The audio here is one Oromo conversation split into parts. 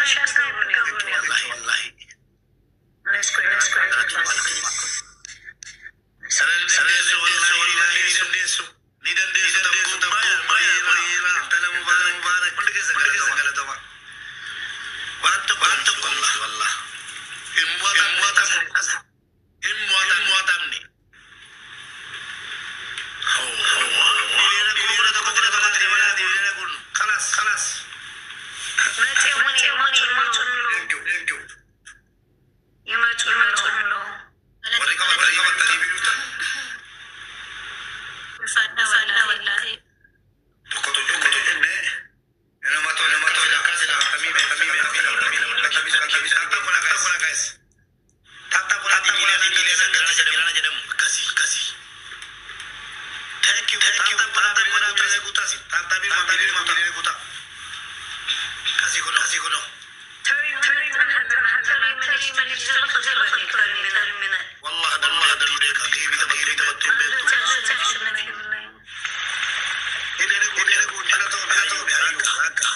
Wallahi, wallahi. Let's go, let's go. Dandeessu, wallahi, ni dandeessu. Ni dandeessu, tabbuu, intala Mubaarak. Hundi keessa galatoma. Waan tokko, wallahi, wallahi. Hin mo'atamne. Hin mo'atamne. خلاص خلاص. መጪውን Thank you, thank you. ይመጡ ነው። Warri qabatanii fiduutan tokko tokko jennee nama tola akkamii akkamii akkamii akkamii akkamii tap godha, guys, guys, tap tap godha. Miiliyoona jedhamu akkasii akkasii. Thank you, thank you. Tap tap godha, miiliyoona guutaasi. Tap tap miiliyoona miiliyoona guutaa. Akkasii kunoo, akkasii kunoo. Wallah wallah, dandee ka geebii taphattee taphattee beektu. Hidhee guutee guutee ala ta'u ala ta'u akka akka.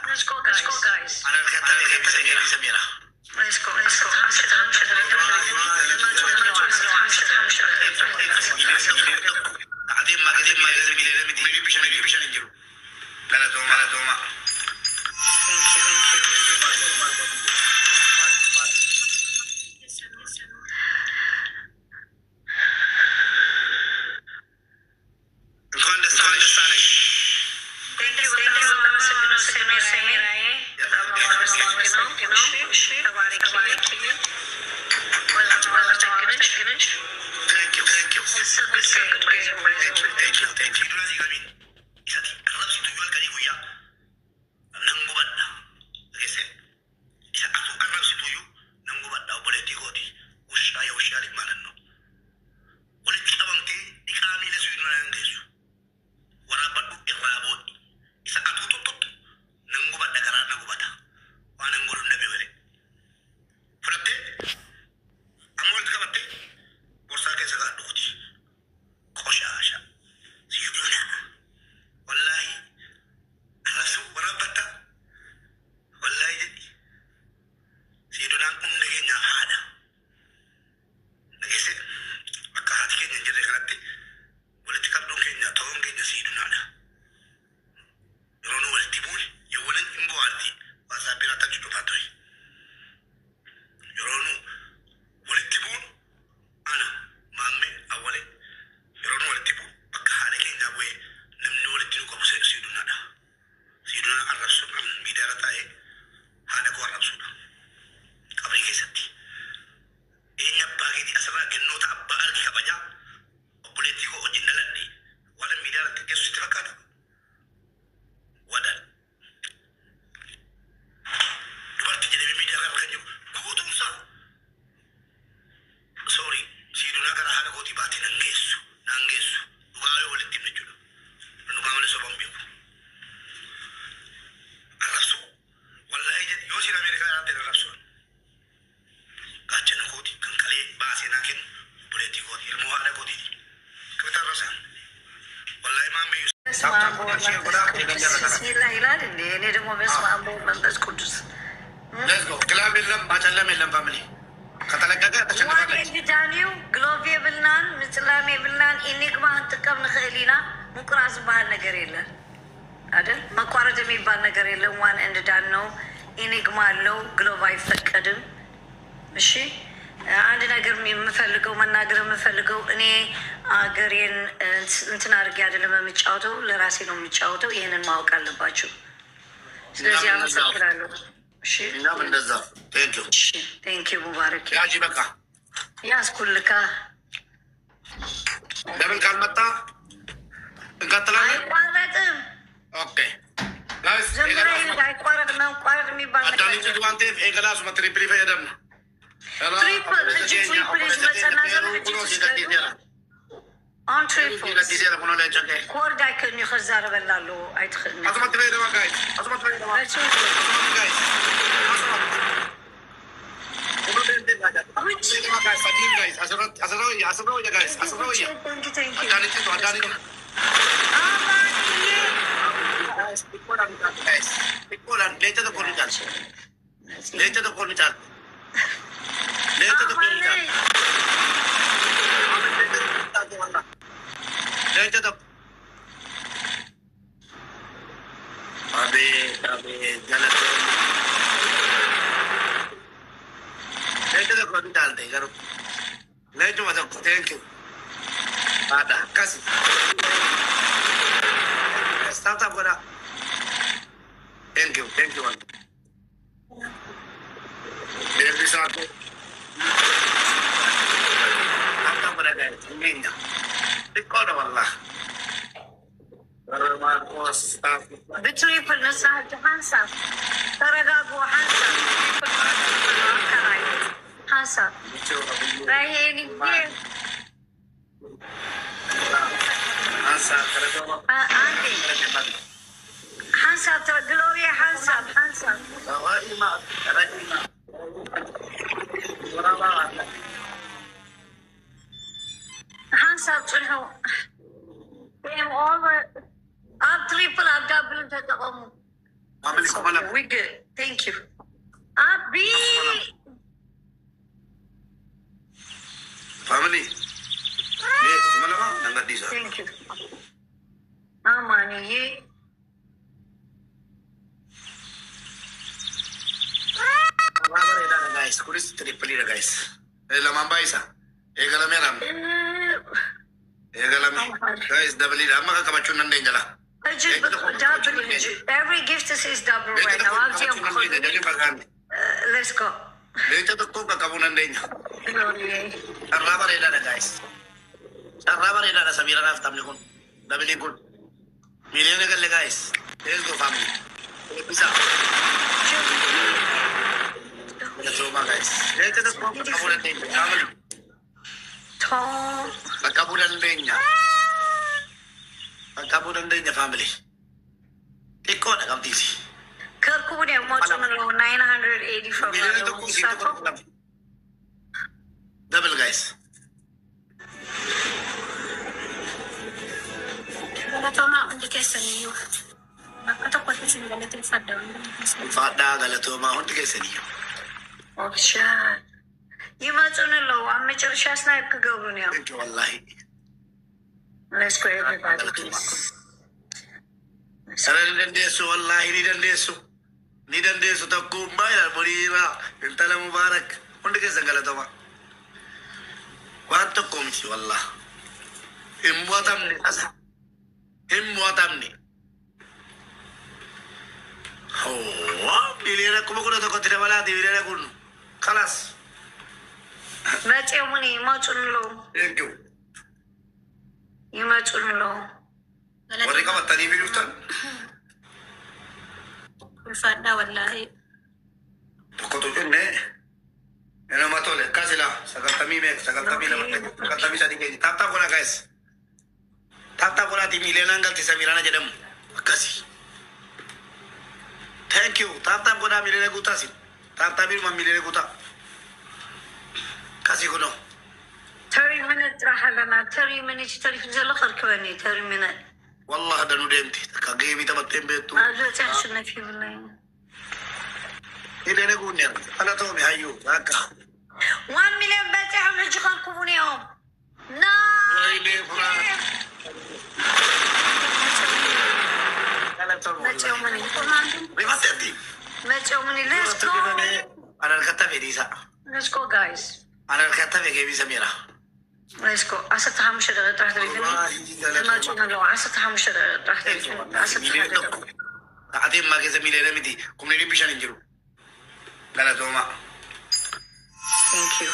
Let's go, guys. Let's go. Let's go. Thank you. Thank you. Thank you. Thank you. ሰሚራዬ በጣም ነው የማመሰግነው። እሺ፣ ተባረኪልኝ። በጣም ነው የማመሰግንሽ። It's a good game. Waraabadhu irraa boodhi. Isa atuu tuttuqxu nan gubadha, garaa na gubata. Waan hin godhu nabi malee. Fudhattee amma walitti qabattee borsaa keessa kaa'adhu. Qoshaasha. Siiduna. Wallaahi arrabsu waraabbatta. Wallaahi jedhi. Siidunaan hunda keenyaaf haadha. Dhageesse, bakka haati keenya hin jirre kanatti walitti qabduun keenya ta'uun keenya siidunaadha. Yeroo nu walitti buune yoo waliin hin bu'aarti WhatsApp irratti achi dhufaa ture. Yeroo nu walitti buunu ana maammee awwalee yeroo nu walitti buunu bakka haala keenyaa bu'ee namni walitti nu qabu siidunaadha. Siidunaa arrabsuun miidiyaa irra taa'ee haadha koo arrabsuudha. Qabrii keessatti. Eenyu abbaa keetii asirraa kennoota abbaa argi kabajaa obboleettii koo wajjin dhaladhe waan miidiyaa irratti geessu sitti fakkaata. Wadan. Dubartii jedhamee miidiyaa irra kan jiru guutuunsaa. Sorry, siidunaa gara haadha kootii baatee nan geessu, nan geessu. Dhugaa yoo walitti himne jechuudha. Dhugaa malee sobaan beeku. Arrabsuu, wallaahi jedhi yoo siin Ameerikaa jiraate arrabsuu. Gaachana kooti kan kalee baasee naa kennu obboleettii kooti, ilmoo haadha kootiiti. Akkamitti arrabsan? Wallaahi maammiyyuu. በስመ አብ ወወልድ ወመንፈስ ቅዱስ ቢስሚላህ ይላል እንዴ? እኔ ደግሞ በስመ አብ ወወልድ ወመንፈስ ቅዱስ። Let's go. Glove የለም፣ ማጨለም የለም። Family ከተለቀቀ ዋን ተሸንፋለች። እንድዳንዩ glove የብልናን ምፅላም የብልናን ኢኒግማ ክንጥቀም ንኽእል ኢና። ምቁራፅ ዝበሃል ነገር የለን አይደል? መቋረጥ የሚባል ነገር የለም። One and done ነው። ኢኒግማ አለው። Glove አይፈቀድም። እሺ፣ አንድ ነገር የምፈልገው መናገር የምፈልገው እኔ አገሬን እንትን አድርጌ አይደለም የምጫወተው፣ ለራሴ ነው የምጫወተው። ይህንን ማወቅ አለባችሁ። ስለዚህ እኛም እንደዛው። አመሰግናለሁ። እሺ። እኛም እንደዛ። Thank you. እሺ፣ thank you ሙባረክ። ያጂ በቃ። ያስኩልካ። ለምን ካልመጣ እንቀጥላለን። አይቋረጥም። Okay guys. ዝም ብለህ ሂድ። አይቋረጥ መቋረጥ የሚባል ነገር አዳኒ የለም። ዋንቴፍ ኤገላሱ triple fayyadamna. Triple እጅ triple ይመፀና ዘሎ ሕጂ ትስገዱ on triples ኮርድ ኣይክእልኒ ክዛረበላ ኣለዎ ኣይትኽእልኒ። Asumatti fayyadama, guys. Asumatti. Guys. Guys, sadiin guys. Asirratti asirra wayya asirra wayya guys asirra wayya. Thank you, thank you. Addaan ittisu addaan ittisu. አማንዬ። Guys, xiqqoodhaan ni caalti guys. Xiqqoodhaan leenca tokko ni caalti. Leenca tokko ni caalti. Leenca tokko ni caalti. Leenca tokko. Abeet abeet galatoo. Leenca tokko ni caalte garuu. Leencuma tokko, thank you. Haadha akkasi. Tap tap godhaa. Thank you, thank you. Eebbisaa koo. Tap tap godhaa guys. Hin xiqqoodha wallah. Maarqos. ብ triple ንስሓ ሓንሳብ ተረጋግዎ ሓንሳብ ሓንሳብ ራሄን። Ansa galatoo. አንዴ ሓንሳብ ግሎሪያ ሓንሳብ ሓንሳብ። Rahima Rahima. ሓንሳብ ፅንሑ። Game over. ኣብ triple ኣብ double ተጠቐሙ። Family 2000. We good. Thank you. ኣቢ። Family. Mee 2000 nan gadhiisa. Thank you. አማንዬ። Carraa bareedaadha guys. Kunis tripleiidha guys. Lamaan baay'isa. Eegalamee lama. Eegalame. Guys, doubleiidha. Amma kan qabachuu hin dandeenya laa. ሕጂ double ሕጂ every gift is double Leenca right now. tokko ኣብዚኦም qabachuu hin dandeenya. Jalli fagaanne. Let's go. Leenca tokko qaqqabuu dandeenya. ግሎሪዬ። Carraa bareedaadha guys. Carraa bareedaadha Samiiraadhaaf taphni kun. Doubleiin kun. Miiliyoona galle guys. Let's go, family. Eebbisaa. Galatoomaa guys. Leenca tokko qaqqabuu dandeenya. Family. ቶም። Qaqqabuu dandeenya. Qaqqabuu dandeenya, family. Xiqqoodha qabdiisi. ከርክቡን እዮም መፁን ኣለዉ 984 Miiliyoona ኣለዉ tokko isiin tokko ንሳቶም lama. Double, guys. Galatoomaa hundi keessaniyyuu. Bakka tokkotti isin galateeffadha hundi keessan. Ulfaadhaa galatoomaa hundi keessaniyyuu. ኦክሻ ይመፁን ኣለዉ ኣብ መጨረሻ snipe ክገብሩን እዮም። Thank you wallahi. Let's go, everybody, please. Sana ni dandeessu wallahi, ni dandeessu. Ni dandeessu tokkummaa ilaal boriiraa intala Mubaarak hundi keessan galatoomaa. Waan tokko miti wallah. Hin mo'atamne tasa. Hin mo'atamne. Hoo 11,000,000tti dabalaati miiliyoona kun. Kalas. መፅኦሙኒ ይመፁን ኣለዉ። Thank you. ይመፁን ኣለዉ። Warri qabatanii fi dhuftan Ulfaadhaa wallaahi. Tokkotu jennee nama tole akkasila sagaltamii meeqa 92 93 keenya tap tap godhaa guys. Tap tap godhaati miiliyoonaan galti Samiiraana jedhamu. Akkasi. Thank you. Tap tap godhaa miiliyoona guutaasi. Tap tapiidhuma miiliyoona guutaa. Akkasii kunoo. 30 minute ጥራሕ ኣለና። 30 minute ተሪፍ ዘሎ ከርክበኒ 30 minute. Wallah danuu deemti. Takka gameii taphattee hin beektu. ኣብዚ በፂሕ ክሽነፍ ይብለይ። Miiliyoona guunneera. Galatoomi hayyuu. Akka. 1 million በፂሖም ሕጂ ከርክቡን እዮም ና። Wayilee furaa. Galatoomi wallahi. መፅኦሙኒ። Rifatteetti. መፅኦሙኒ let's go. Ana harkatti hafe dhiisaa. Let's go, guys. Ana harkatti hafe gameii Samiira. Let's go. 15 ደቂቃ ጥራሕ ተሪፍኒ። መፁን ኣለዉ 15 ደቂቃ ጥራሕ ተሪፍኒ 11 ደቂቃ። Sa'aatii ammaa keessa miiliyoona miti. 500,000 hin jiru. Galatoomaa. Thank you.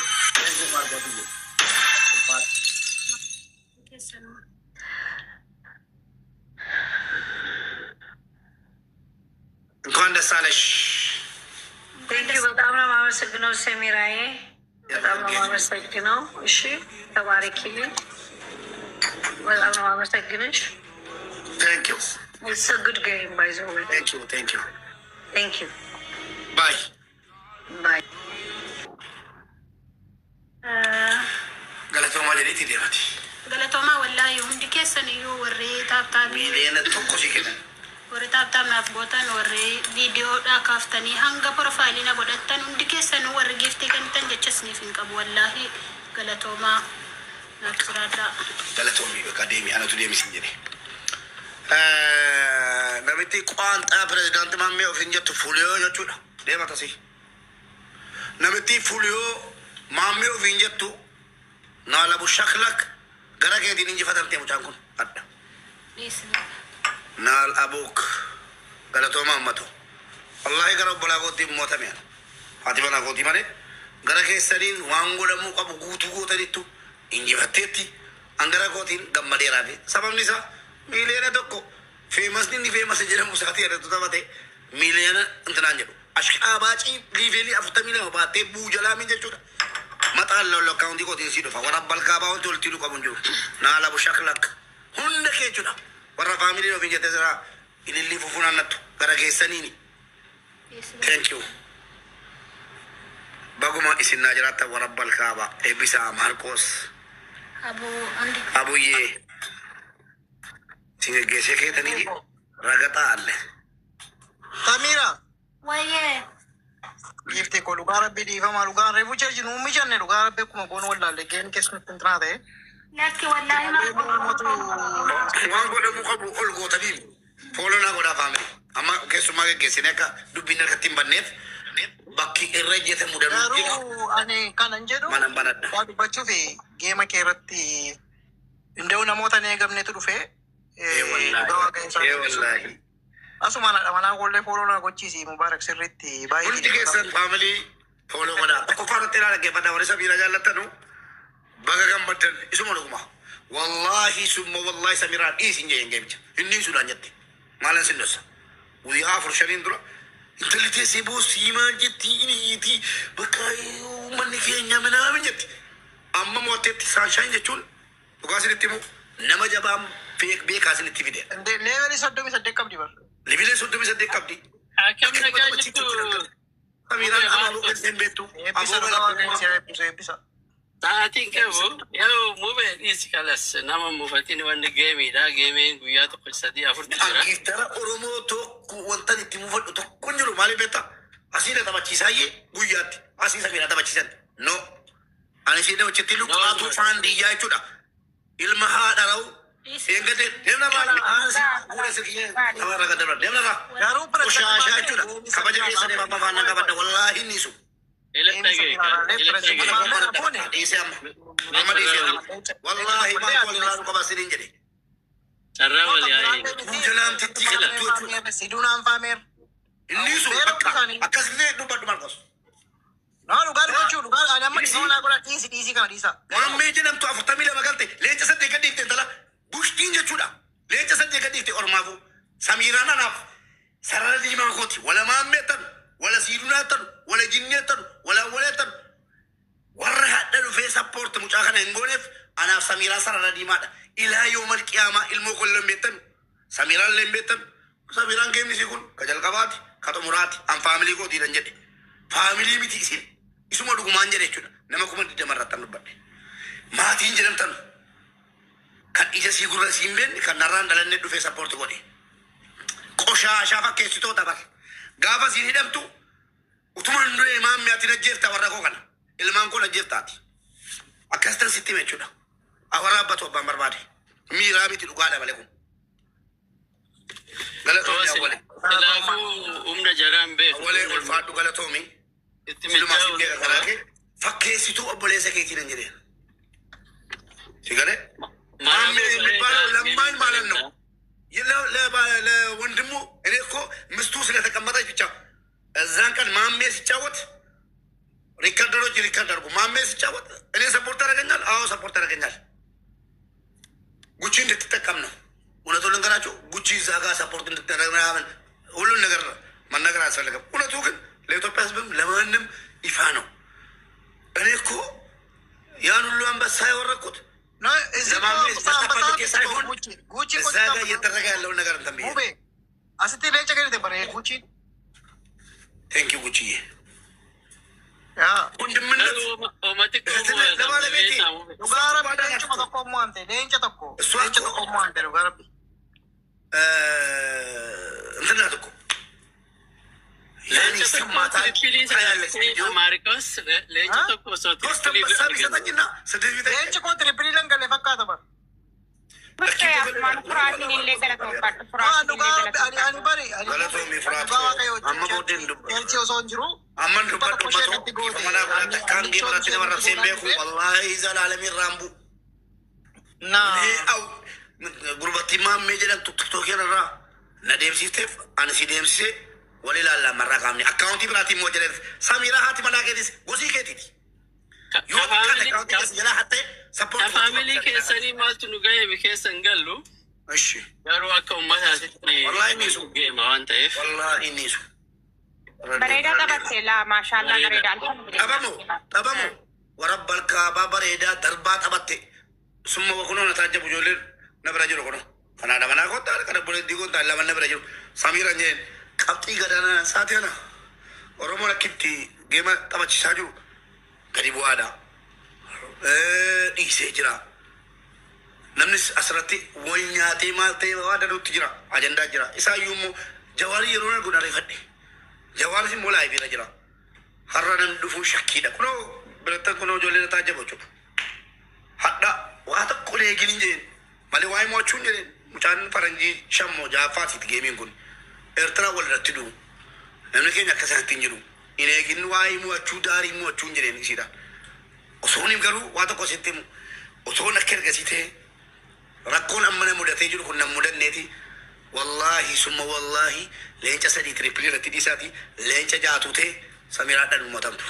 Keessanuu. እንኳን ደስ አለሽ። Thank you. በጣም ነው የማመሰግነው ሰሚራዬ፣ በጣም ነው የማመሰግነው። እሺ ተባረኪልኝ። በጣም ነው የማመሰግንሽ። Thank you. It's a good game, by the way. Thank you, thank you. Thank you. Bye. Bye. Galatoomaa jedheetti deemati. Galatoomaa wallaahi hundi keessan iyyuu warri tap tapii 1 miliyoona sii kennan. Warri tap tap naaf gootan, warri viidiyoodhaa kaaftanii hanga profileii na godhattan, hundi keessanuu warri giftii kennitan, jecha isiniif hin qabu, wallaahi galatoomaa, naaf jiraadhaa. Galatoomii, bakka deemi, anatu deemi sin jedhe. Namitti qaanxaa pirezidaantii Maammee ofiin jettu fuuliyoo jechuudha. Deema tasii. Namitti fuuliyoo Maammee ofiin jettu naalabu shaklak gara keetiin injifatamtee mucaan kun adda. Naal abuuk galatoomaa ummatu. Wallaahi gara obbolaa kootii mootame ana. Haati manaa kootii malee gara keessaniin waan godhamuu qabu guutuu gootaniittu injifatteetti an gara kootiin gammadeeraa fi sababni isaa 1 miliyoona famousni inni famous jedhamu isaatii irratti taphate miliyoona intinaan jedhu. Ashqaabaacii levelii 42 baattee buujalaamin jechuudha. Maxaan lollo accountii kootiin sii dhufa. Warra balkaabaa wanti walitti hidhu qabu hin jiru. Naalabu shaklak. Hunda kee jechuudha. Warra faamilii ofiin jettee siraa ilillii fufunaannattu gara keessaniini. Thank you. Baguma isin naa jiraattan warra balkaabaa. Eebbisaa Maarqoos. Abuu hundi. Abuyyee. Isin geggeessee keetanii ragaxaa alle. Samira, Wayyee. giiftii koo, dhugaa rabbii dhiifamaa, dhugaan reefu cherji nuu mijanne, dhugaa rabbii akkuma goonu wallaalle geen keessumatti hin ta'e. Lakki wallaahi. Waan godhamuu qabu ol gootanii follow naa godhaa family. Amma keessumaa geggeessine akka dubbiin harkatti hin banneef bakki irra ejjetamu danuu jira. Garuu ani kanan jedhu Manan banadha. waa dubbachuuf game kee irratti hunda'u namoota hin eegamnetu dhufe. Ee Dhugaa waaqayyo wallaahi. Ee isaa. wallaahi. Asumaan haadha manaa koollee follow naa gochiisi Mubaarak sirriitti baay'ee. Hundi keessan family follow godhaa. Tokkoffaa irratti ilaalaa dhaggeeffadhaa warri Samiira jaallattanu baga gammaddan isuma dhuguma. Wallaahi summa wallaahi Samiiraan dhiisin jeen geemicha. Inni sudhaan jette. Maalan sin dhoossa. Guyyaa afur shaniin dura intalli teessee boossii maal jetti inni hiitii bakka uummanni keenya minaamin jetti. Amma mo'atteetti Sunshine jechuun dhugaa isinitti himu nama jabaan beekaa isinitti fide. Levelii 38 qabdi bar. Levelee 38 qabdi. Akkam nagaa jirtu? Samiiraan abaaboo galteen beektu. Eebbisa, dhugaa waaqayyo si eebbisu, eebbisa. Sa'aatiin qabu yoo mubee dhiisi kalas nama mufatiin wanni gameiidha. Gameiin guyyaa tokko sadii afurtu jira. Angiftara Oromoo tokko wanta itti mufadhu tokko hin jiru. Maaliif beektaa? Asii na taphachiisaayyee guyyaatti. Asii Samiiraan taphachiisan. No. Ani ishee namichatti luqqaatu faandiyyaa jechuudha. Ilma haadha ra'u. Eeggatee deemna irraa haasi fuula sirkiyee nama irra gaddarba deemna irraa. Garuu Qoshaashaa jechuudha. Kabaja keessanii amma afaan nan qabadha. Wallaahi inni isu. Ila dhagee ila dhagee. Dhiisee amma. Amma dhiisee amma. Wallaahi maal wal irraa qaba siniin jedhe. Carraa walii haa eegu. Buujalaan tittii qabattu jechuudha. Siduunaan faameer. Inni sun bakka akkasitti dubbadhu Marqos. No, dhugaa dubbachuu, dhugaa ani amma dhiisuu naa godha, dhiisi, dhiisii kana dhiisa. Maammee jedhamtu 42 galte leenca saddeet gad dhiifte intala bushtiin jechuudha. Leenca saddeet gad dhiifte ormaafu. Samiiraan anaaf sarara diimaa kooti. Wala maammee tanu, wala siidunaa tanu, wala jinnee tanu, wala awwalee tanu. Warra hadha dhufee support mucaa kana hin gooneef anaaf Samiiraan sarara diimaadha. Ilaa yoomal qiyaamaa ilmoo kollee hin beektanu. Samiiraan illee hin beektanu. Samiiraan gameni isii kun ka jalqabaati, ka xumuraati. An family kootiidhan jedhe. Family miti isin. Isuma dhugumaan jedhe jechuudha. Nama 20,000 irratti an dubbadhe. Maatiin jedhamtan kan ija sii gurra sii hin beekne kan narraan dhalanne dhufee support godhe. Qoshaashaa fakkeessitoota bar. Gaafa siin hidhamtu utuma hin du'e maammee ati najjeefta warra koo kana. Ilmaan koo najjeeftaati. Akkas tan sitti hime jechuudha. Awara abbatu abbaan barbaade. Miiraa miti, dhugaadha malee kun. Galatoomi awwalee. Silaafuu humna jaraan beeku. Awwalee ulfaadhu, galatoomi. Itti Silumaa si mijaa'u. beeka karaa kee. Fakkeessituu obboleessa keetiin hin jedheen. Si galee? ማሜ የሚባለው ለማኝ ማለት ነው። ለወንድሙ እኔ እኮ ምስቱ ስለተቀመጠች ብቻ እዛን ቀን ማሜ ሲጫወት recorderኦች record አድርጉ። ማሜ ሲጫወት እኔ support ያደርገኛል። አዎ support ያደርገኛል። ጉቺ እንድትጠቀም ነው። እውነቱን ልንገራችሁ፣ ጉቺ እዛ ጋር support እንድትደረግ ምናምን ሁሉን ነገር መናገር አያስፈልግም። እውነቱ ግን ለኢትዮጵያ ሕዝብም ለማንም ይፋ ነው። እኔ እኮ ያን ሁሉ አንበሳ የወረኩት No, እዚህ እኮ ለማሜ አንበሳ ሳይሆን ጉቺ ጉቺ እኮ እዛ ጋር እየተደረገ ያለውን ነገር እንትን ብዬ ሙቤ asitti leenca gadi bare ጉቺ Thank you ጉቺዬ። Yaa. ወንድምነት Uummati እህትነት ለባለቤቴ Dhugaa rabbi leencuma tokko immoo ante leenca tokko እሷ leenca እኮ tokko immoo ante dhugaa rabbi. እንትን ናት እኮ ያን Leenca tokko ይሰማታል። triple ታያለች ቪዲዮ Maarikos leenca tokko osoo ሶስት triple አንበሳ ቢሰጠኝና ስድስት ቢጠኝ Leenci koo triple galee fakkaata bara. Asumaan furaatiin illee galatoomfadhu. Maa Furaatiin dhugaa illee rabbi ani ani galatoomfadhu. bari ani Galatoomi firaat dhugaa waaqayyo amma booddeen dubbadhu. Chelsea osoo hin jiru Amman dhibba dubbadhu tokko ishee matoo irratti goote mana ani akkaan ani geemarratti ishee nama irratti rabseen goonaan beeku dhufe wallaahi zalaalamiin raambu. naa Aw gurbattii maammee jedhamtu tiktookii irraa na deemsifteef ani si deemsisee wal ilaallaa marraa qaamni akkaawuntii biraatiin immoo jedheef Samiiraa haati manaa keetis gosii keetiiti. Yoo xiqqaate akkaawuntii keessa jalaa hattee sappoortii Faamilii keessanii maaltu nu ga'e keessa hin gallu. Ishi Garuu akka uummataatitti Wallaahi ni su. geema waan ta'eef. Wallaahi inni su. Bareedaa taphatte laa maashaallaa bareedaa Taphamoo alhamdulillah. taphamoo warra kaabaa bareedaa darbaa taphatte summa kunoo na taajjabu ijoolleen na bira jiru kunoo kanaadha manaa kottaa kana buleetti kottaa lama na bira jiru Samiira jeen qabxii gadaanaa saatee ana Oromoon akkitti geema taphachiisaa jiru gadi bu'aadha. Dhiisee jira. Namnis asirratti wal nyaatee maal ta'e waa danuutti jira ajandaa jira isaayyuu immoo jawaarii yeroo argu na reeffadhe jawaaris immoo laayifiirra jira. Har'a namni dhufuun shakkiidha. Kunoo birattan kunoo ijoollee na taajjabu jechuudha. Hadha waa tokko leegin hin jeen malee waa'ee mo'achuu hin jedheen mucaan faranjii shammoo jaaffaatiiti geemiin kun Eertiraa wal irratti du'u. Namni keenya akka sanatti hin jiru. Hin eegin waa'ee mo'achuu daarii mo'achuu hin jedheen isiidha. Osoo hin garuu waa tokko sitti himu osoo akka ergasii ta'e rakkoon amma na mudatee jiru kun na mudanneeti. Wallaahi summa wallaahi leenca sadii triple irratti dhiisaati leenca jaatu ta'e Samiiraadhaan uummatamtu.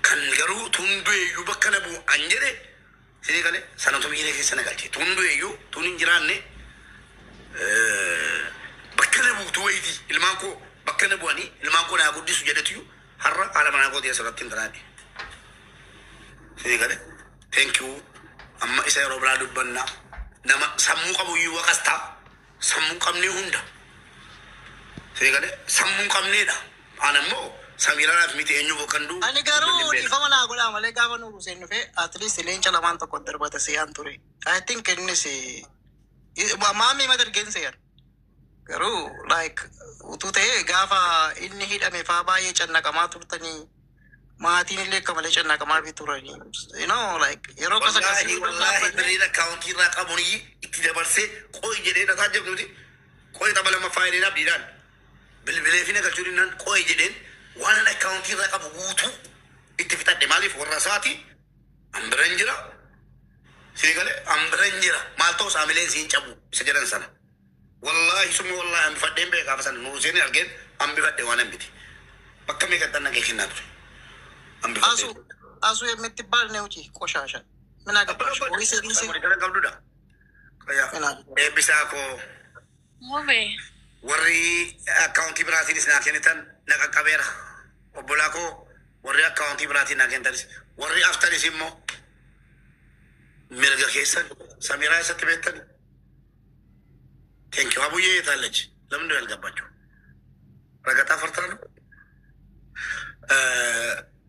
Kan garuu tundueeyyuu bakka na bu'u an jedhe sidii galee sanatu miira keessa na galche tundueeyyuu tun hin jiraanne bakka na buutu wayiiti ilmaan koo bakka na bu'anii ilmaan koo naa guddisu jedhetuyyuu har'a haadha manaa kootii asirratti hin tanaadhe. Sidii galee thank you amma isa yeroo biraa dubbannaa nama sammuu qabu iyyuu waqastaa sammuu qabnee hunda. Sidii galee sammuu qabneedha. Ana immoo Samiiraadhaaf miti eenyu kan du'u. Ani garuu dhiifama naa godhaa malee gaafa nu Hussein dhufe at least leenca lamaan tokko darbata siyaan ture. I think innis maamii mata argeen seeyyan. Garuu like utuu ta'ee gaafa inni hidhame faa baay'ee cannaqamaa turtanii maatiin illee akka malee cannaqamaa fi turanii. Like yeroo akkas Wallaahi akkasii wallaahi birriin akkaawuntii irraa qabuun itti dabarsee qo'i jedhee dhataa jabnuti qo'i tapha lammaffaa jedheen abdiidhaan bilbilee fi nagalchuu dinnaan qo'i jedheen waan inni akkaawuntii irraa qabu guutuu itti fixadhe maaliif warra isaati an bira hin jira sini galee an bira hin jira maal ta'u saamileen siin cabu isa jedhan sana wallaahi summa wallaahi hambifadheen beeka gaafa sana nuuseen argeen hambifadhe waan hambiti bakka meeqatti nagee kennaa ture አሱ hambifadheen. አሱ የምትባል ነው ውጪ ቆሻሻ ምን አገባሽ? ወይስ ዲሲ qabdudha. ምን አገባሽ? Eebbisaa koo Mube. warri akkaawuntii biraatiinis naa kennitan na qaqqabeera. Obbolaa koo warri akkaawuntii biraatiin naa kennitanis warri aftanis immoo mirga keessan Samiraa eessatti beektan? Thank you. አቡዬ የታለች? ለምንድን ነው ያልገባችው? ረገጣ ፈርታ ነው?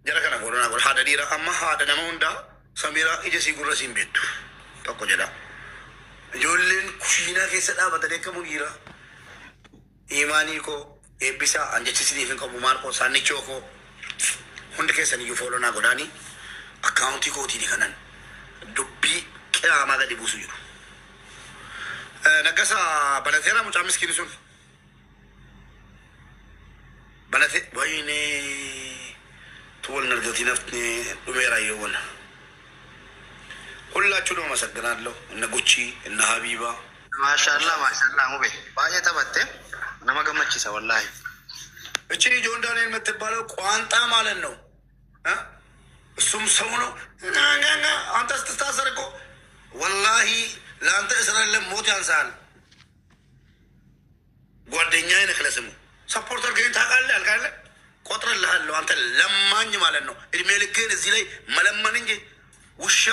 Jara kana godhana godha haadha dhiira amma haadha nama hundaa Samiraa ija sii gurra siin beektu tokko jedha. Ijoolleen kushiinaa keessa dhaabatanii akka mugiira. Imaanii koo eebbisaa an jecha isiniif hin qabu maal koo saannichoo koo hundi keessan iyyuu follow naa godhaanii akkaawuntii kootiin kanan dubbii qiraamaa gadi buusu jiru. Naggasaa balateera mucaa miskiini sun balate wayne tu wal nargatii nafni dhumeera yoona. ሁላችሁንም አመሰግናለሁ። እነ ጉቺ እነ ሀቢባ Maashaallah maashaallah mube baay'ee taphatte nama gammachiisa wallaahi. እቺ ጆን ዳንኤል የምትባለው ቋንጣ ማለት ነው እ? እሱም ሰው ነው። ና ና ና፣ አንተ ስትታሰር እኮ ወላሂ ለአንተ እስር የለም ሞት ያንሳል። ጓደኛዬ ነህ ለስሙ supporter ግን ታውቃለህ አልካለ ቆጥርልሃለሁ። አንተ ለማኝ ማለት ነው። እድሜ ልክህን እዚህ ላይ መለመን እንጂ ውሻ።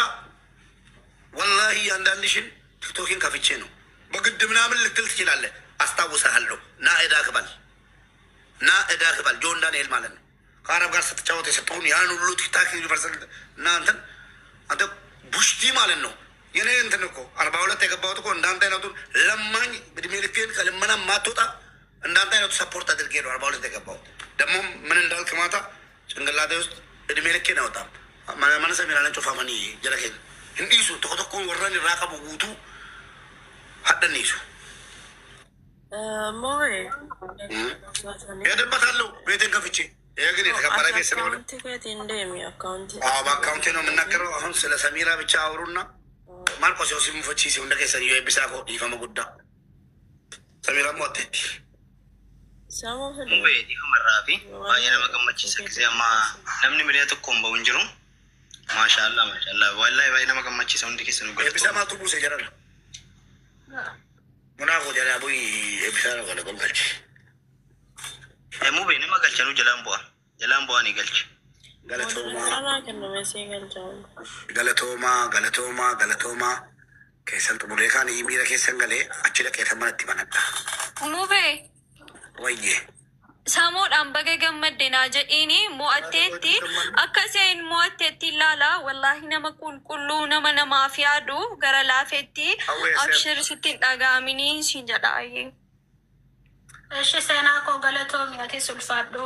ወላሂ አንዳንድሽን ቲክቶኬን ከፍቼ ነው በግድ ምናምን ልትል ትችላለህ። አስታውሰሃለሁ። ና ዕዳ ክፈል፣ እና እዳ ክፈል ጆን ዳንኤል ማለት ነው። ከአረብ ጋር ስትጫወት የሰጠውን ያን ሁሉ ቲክታክ ዩኒቨርሳል እና እንትን አንተ ቡሽቲ ማለት ነው። የኔ እንትን እኮ 42 የገባሁት እኮ እንዳንተ አይነቱን ለማኝ እድሜ ልኬን ከልመና ማትወጣ እንዳንተ አይነቱ support አድርጌ ነው 42 የገባሁት። ደግሞ ምን እንዳልክ ማታ ጭንቅላቴ ውስጥ እድሜ ልኬን አይወጣም። Mana ሰሚራለን ጮፋመኒ ጀለኬን እንዲሱ tokko tokkoon warran irraa qabu guutuu hadhanniisu More. ሄድበታለሁ ቤቴን ከፍቼ። ይሄ ግን የተከበረ ቤት ስለሆነ Akkaawuntii keetiin deemi akkaawuntii. አዎ በአካውንቴ ነው የምናገረው። አሁን ስለ ሰሚራ ብቻ አውሩና ማርቆስ ዮሲ ሙፈቺ hunda keessan yoo eebbisaa koo dhiifama guddaa ሰሚራ ሞ'atteetti. Sama fedhu. Mubee dhiifamarraa fi baay'ee nama gammachiisa. Gisee ammaa namni miliyoona 1n bahu hin jiru. Maashaallah maashaallah. Wallahi baay'ee nama gammachiisa hundi keessanuu Eebbisaa galatooma. maaltu buuse jedhana. Munaa koo jalaa bu'i eebbisaa na gala galchi. Mubee nama galchanuu jalaan bu'a. Jalaan bu'aa ni galchi. Galatoomaa Kanaa kenname sii galchamu. galatoomaa galatoomaa galatoomaa keessan xumuree kaan miira keessan galee achi dhaqeetan manatti banadha. Mubee Wayyee. samuudhaan baga gammadde naa jedhiini mo'atteetti akka isheen mo'atteetti ilaala wallaahi nama qulqulluu nama namaaf yaadu gara laafetti Hawwee seera. abshir sitti hin dhaga'aminii siin jedha ayyee. Eshi seenaa koo galatoomi atis ulfaadhu.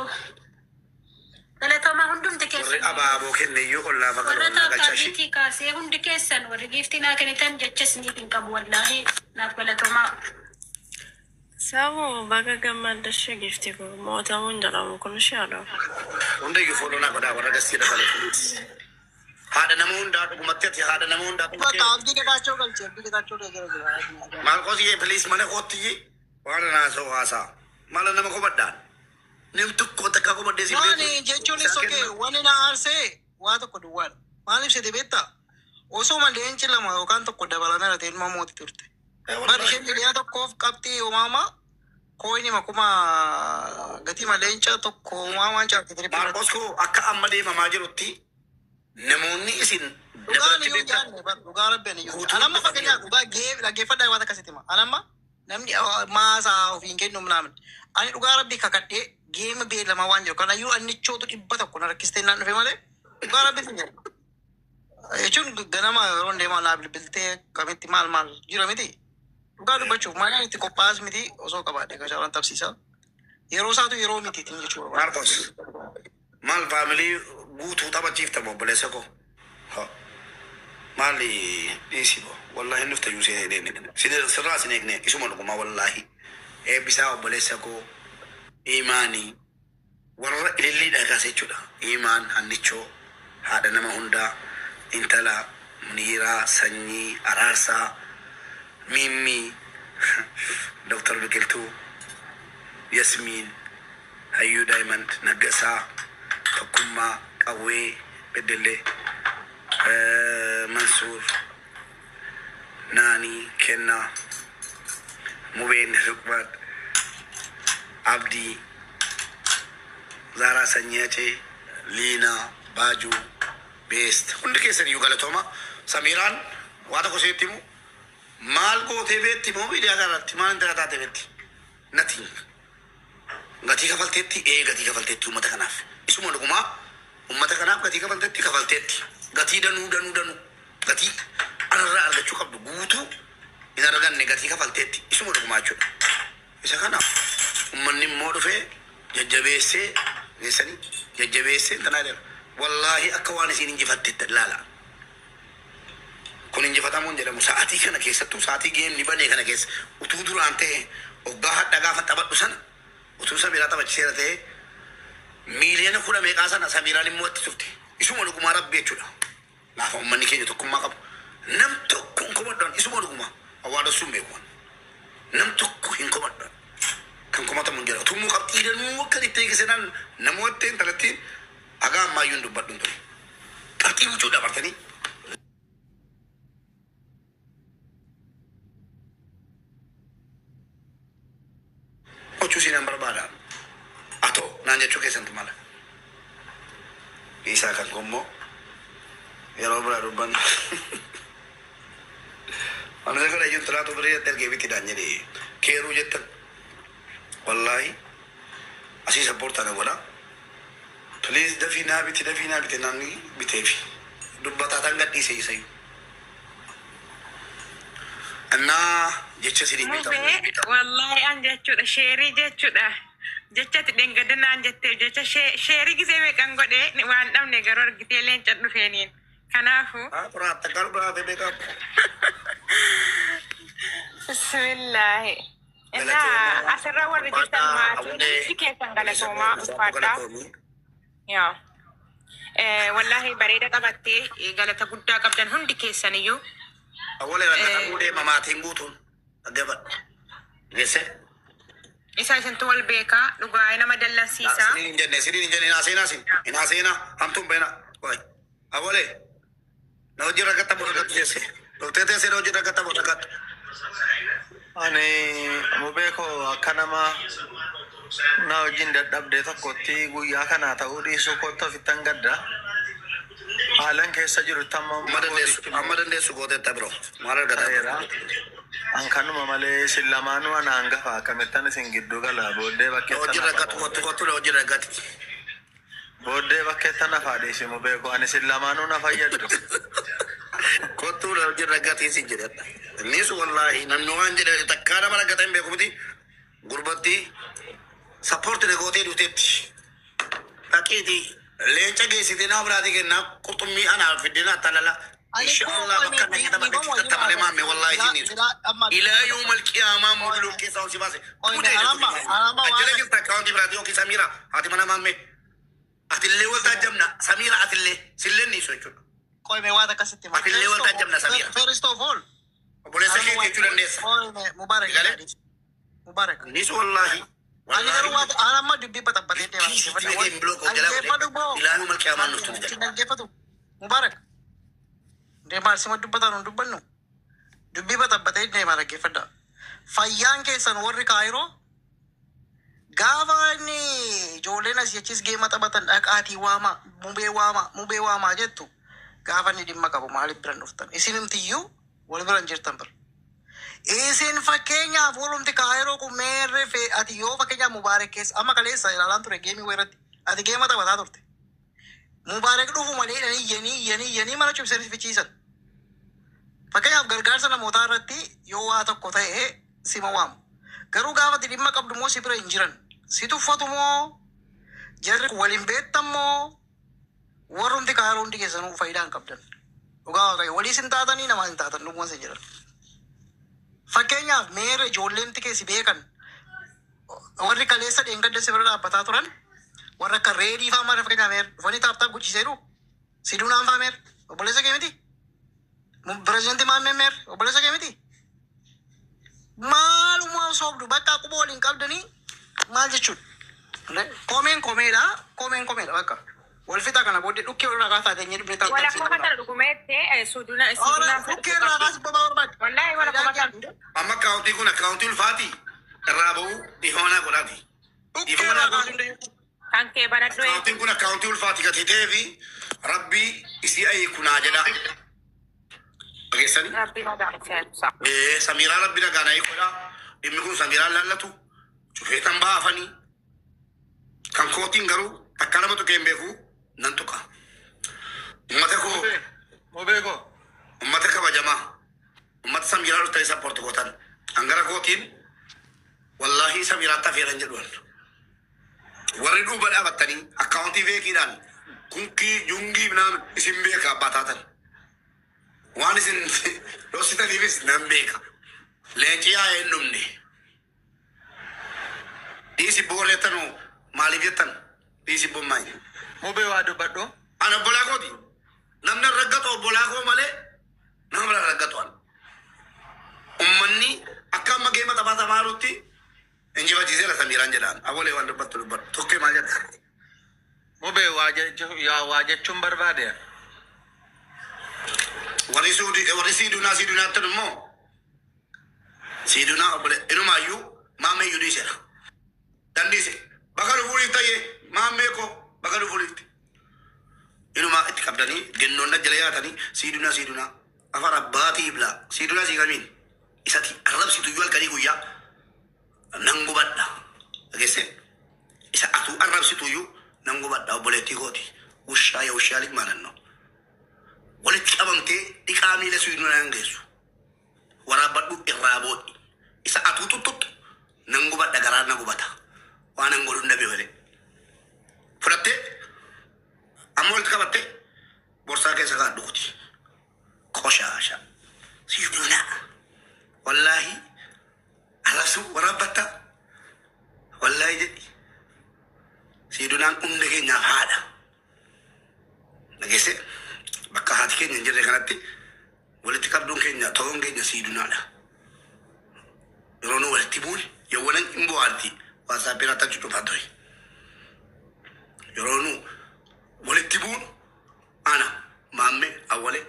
Galatoomaa hundumti Warri keessan. abaaboo kenneyyuu ollaa Warra faqaloo na galchashi. taakkaabiitii kaasee hundi keessan warri giiftii naa kennitan jecha isiniif hin qabu wallaahi naaf galatoomaa. Samu baga gammadde ishee gifti kun mootamuun jedhamu kun isheedha. Hundayyuu follow naa godhaa warra gastii dabalee please. Haadha nama hundaa dhugumatti ati haadha nama hundaa Bakka dhugumatti. Abdii Getaachoo galche Abdii Getaachoo jira jira. Maarqos yee please mana kootti waan naasoo haasaa. Maala nama kophaddaan. Nam tokko takka kophadhee si Maali jechuun is okay wanni na aarsee waa tokko duwwaadha. Maaliif si beektaa? Osoo leenci lama yookaan tokko dabalamee ta'e ilma mootii turte. Bar isheen 1 millionf qabxii uumamaa coinii kuma gatii leenca tokko uumamaan caalti triple. Maarqos koo akka amma deemamaa jirutti namoonni isin Dhugaan dabalatti iyyuu beektaa jaanne bar dhugaa rabbi ani iyyuu. guutuu Anamma fakkeenyaaf dhugaa gee dhaggeeffadhaa waan akkasitti hima. Anamma namni maasaa ofiin kennu minaamin. Ani dhugaa rabbi kakadhee geema beelamaa waan jiru kanayyuu annichootu 100 na rakkistee naan dhufe malee dhugaa rabbi sin jedha. Jechuun ganama yeroo deemaa naa bilbiltee kamitti maal maal jira miti. Dhugaa dubbachuuf maal itti qophaa'as miti osoo qabaadhe gashaaran tapsiisa. Yeroo isaatu yeroo miti ittiin jechuudha. Maarqos maal family guutuu taphachiiftamu obboleessa koo. Maali dhiisi bo wallahi nufta iyyuu seen eegne sirraa sin eegne isuma dhugumaa wallahi eebbisaa obboleessa koo imaanii warra ililliidha kaase jechuudha. Imaan hannichoo haadha nama hundaa intala Muniiraa Sanyii Araarsaa Mimmii Dr. Biqiltuu Yasmiin Hayyuu Daayimand Naggasaa Tokkummaa Qawwee Beddellee Mansuur Naanii Kennaa Mubeen Luqmaan Abdii Zaaraa Sanyii Acee Liinaa Baajuu Beest hundi keessan iyyuu galatooma. Samiiraan waa tokko isheetti himu maal gootee beetti moo miidiyaa kanarratti maal intala taate beetti? Nothing. Gatii kafalteetti ee gatii kafalteetti uummata kanaaf. Isuma dhugumaa uummata kanaaf gatii kafalteetti kafalteetti. Gatii danuu danuu danuu gatii anarraa argachuu qabdu guutuu hin arganne gatii kafalteetti isuma dhugumaa jechuudha. Isa kanaaf uummanni immoo dhufee jajjabeessee geessanii jajjabeessee intalaa jedha. Wallaahi akka waan isiin injifattetti ilaala. Kun injifatamuun jedhamu sa'aatii kana keessattuu sa'aatii geemni banee kana keessa utuu duraan ta'e hoggaa hadha gaafa taphadhu sana utuu Samiiraa taphachiseera ta'e 10 million meeqaa sana Samiiraan immoo itti turte. Isuma dhugumaa rabbi jechuudha. Laafa uummanni keenya tokkummaa qabu. Nam tokko hin komadhaan isuma dhugumaa awwaadasuu hin beeku. Nam tokko hin komadhaan. Kan komatamu hin jedhu. Tumuu qabxii danuu akka itti eegsisan namoota intalattiin hagaa ammayyuu hin dubbadhu hin ture. Qabxii wucuu dabartanii gochuu siinaan barbaada. Atoo naan jechuu keessantu mala. Isaa kan kommoo yeroo biraa dubbannu. Ani isa kana iyyuu intalaatu birii ergee bitidhaan jedhee keeruu jettan. Wallaahi Asii support ana godha. Please dafii naa biti, dafii naa biti, namni biteefi. Dubbataa tan gadhiise isayyuu. Innaa jecha isinii Mubee wallahi an jechuudha share jechuudha jechati dhengaddanaan jettee jecha share gisee meeqan godhee waan dhabne garuu argitee leenca dhufeeniin kanaafu. Qoraata garuu biraate beekamu. Bismillaahi. Innaa asirra warri jirtan maatiin hundi keessan galatoomaa, ulfaadhaa. Yaa. Wallahi bareeda qabattee, galata guddaa qabdan hundi keessaniyyuu. Awwalee rakkatamuu deema maatiin guutuun. Dhaggeeffadhu. Geesse. Isa isintu wal beekaa, dhugaa nama dallansiisaa. Siniin hin jenne, siniin hin jenne, hinaa seenaa sin. Hinaa seenaa, hamtuun beena. Waay. Awwalee. Na hojii rakkattamu rakkattu geesse. Dhuftee teessee na hojii rakkattamu rakkattu. Ani mubee koo akka nama na wajjin dadhabdee tokkotti guyyaa kanaa ta'uu dhiisuu kootti ofittan gadda. Haalan keessa jirutti amma Amma dandeessu, amma dandeessu gooteetta biroo. Maal argata? Ta'eera. An kanuma malee isin lamaanuu ana hangafa, akkamittan isin gidduu gala? Booddee Na bakkeettan hojii hafa. rakkattu, kottu kottu na hojii rakkatti. Booddee bakkeettan hafaa dhiisi mubee koo, ani isin lamaanuu na fayyaddu. Kottuu na hojii rakkatti sin jedhadha. Innis wallaahi namni waan jedhe takkaa nama rakkata hin beeku miti. Gurbatti support na gootee dhufteetti. Dhaqiiti leenca geessitee nama biraatii kennaa, qurxummii anaaf fiddina attalala. Inshallah bakka na taphatte taphate maamme wallaahi siniisu. Ilaa yoomal qiyaamaa muduluu keessaa ol si baase. Ajjala jirta akkaawuntii biraatii yookiin Samiira haati mana maamme. Atillee wal taajjabna Samiira, atillee sillee niisu jechuudha. Qoyme waan akkasitti hima. Atillee wal taajjabna Samiira. First of all. Obboleessa kee jechuu dandeessa. Qoyme Mubarak. Galee? Mubarak. Niisu wallaahi. Ani garuu waan ani amma dubbii baxabbatee deema. Dhaggeeffatu boo. Ilaa yoomal qiyaamaa nuftu ni jedha. Dhaggeeffatu. Mubarak. Deemaa sima dubbatan hin dubbannu. Dubbii baxabbatee deema, dhaggeeffadha. Fayyaan keessan warri Kaayiroo gaafa inni ijoolleen asii achis game taphatan dhaqaatii waama, mubee waama, mubee waamaa jettu, gaafa inni dhimma qabu maaliif biran dhuftan? Isinumtiyyuu wal biran jirtan bira. Isin fakkeenyaaf walumti Kaayiroo kun meerre fee ati yoo fakkeenyaaf Mubaarak keessa amma kaleessa ilaalaan ture game weerratti ati game taphataa turte. Mubaarak dhufu malee jedhanii iyyanii iyyanii iyyanii mana cimsanii fichiisan. Fakkeenyaaf gargaarsa namootaa irratti yoo waa tokko ta'e sima waamu. Garuu gaafa ati dhimma qabdu immoo si bira hin jiran. Si tuffatu moo jarri kun waliin beektan moo warrumti Kaayiroo hundi keessanuu faayidaa hin qabdan. Dhugaa Waaqayyo waliis hin taatanii, namaa hin taatan, dhugumas hin jiran. Fakkeenyaaf meera ijoolleen keessi beekan warri kaleessa dheengadda si bira dhaabbataa turan warra akka reedii fa'aa maal fakkeenyaaf meera dhufanii tap tap guchiseeru siduunaan fa'aa meera obboleessa kee miti. Pirezidantii maammee meera obboleessa kee miti. Maalummaa soobdu bakka quba waliin qabdanii maal jechuudha? Komeen komeedha, komeen komeedha bakka. Wal fixa kana booddee dhukkee walirraa kaasaa ta'e dhibne ta'a. Wala koma tana dhugumeette suduna Ora dhukkee irraa kaasu babaa barbaade. Wallahi wala koma tana. Amma akkaawuntii kun akkaawuntii ulfaati. Irraa ba'uu dhiifama godhaati. Dhukkee irraa kaasu. Kan kee banadhu. Akkaawuntiin kun akkaawuntii ulfaati gatii ta'ee fi rabbii isii ayi kunaa jedha. Dhageessanii? Rabbi nagaa seensa. Samiiraa rabbi nagaan ayi godha. Dhimmi kun Samiiraan laallatu. Cufee tan baafanii. Kan kootiin garuu takka nama tuqee hin beeku nan tuqa. Uummata koo. Mubee koo. Uummata kabajamaa. Uummata Samiiraa dhuftanii support gootan. Hangara kootiin wallaahi Samiiraatti afeeran jedhu. Warri duuba dhaabattanii akkaawuntii fakeiidhaan kunkii jungii naan isin beeka abbaa taatan. Waan isin dhoksitaniifis nan beeka. Leenci yaa'ee hin dhumne. Dhiisi booreettanu maaliif jettan? Dhiisi bommaay. Mubee waa dubbadhu. Ana obbolaa kooti. Namni raggatu obbolaa koo malee nama bira raggatu ana. Uummanni akka amma game taphataa jirutti injifachiiseera Samiiraan jedhaan. Abolee waan dubbattu dubbadhu. Tokkee maal jetta? Mubee waa jechuun barbaade. Warri suudii warri siidunaa siidunaatti immoo siidunaa obbole inumaayyuu maammee iyyuu dhiiseera. Dandiise bakka dhufuuniif ta'ee maammee koo bakka dhufuuniifti. Inumaa itti qabdanii gennoon jala yaatanii siidunaa siidunaa afaan abbaatii iblaa siidunaa sii kamiin isati arrabsitu iyyuu halkanii guyyaa nan gubadha. Dhageessee isa Atuu arrabsitu iyyuu nan gubadha obboleettii kooti. Ushaa yaa ushaa lig maalan no. Walitti qabamtee dhiqaa miila suyduu nan geessu. Waraabbadhu irraa boodhi. Isa atuu tuttuqxu nan gubadha garaan na gubata. Waan an godhu hin dhabe malee. Fudhattee amma walitti qabattee borsaa keessa kaa'adhu kuti. Qoshaasha. Siidunaa. Wallaahi arrabsuu waraabbatta. Wallaahi jedhi. Siidunaan hunda keenyaaf haadha. Dhageesse bakka haati keenya hin jirre kanatti walitti qabduun keenya ta'uun keenya siidunaadha. Yeroo nu walitti buune yawwanan hin bu'aarti WhatsApp irratti achi cufaa ture. Yeroo nu walitti buun ana maamme awwalee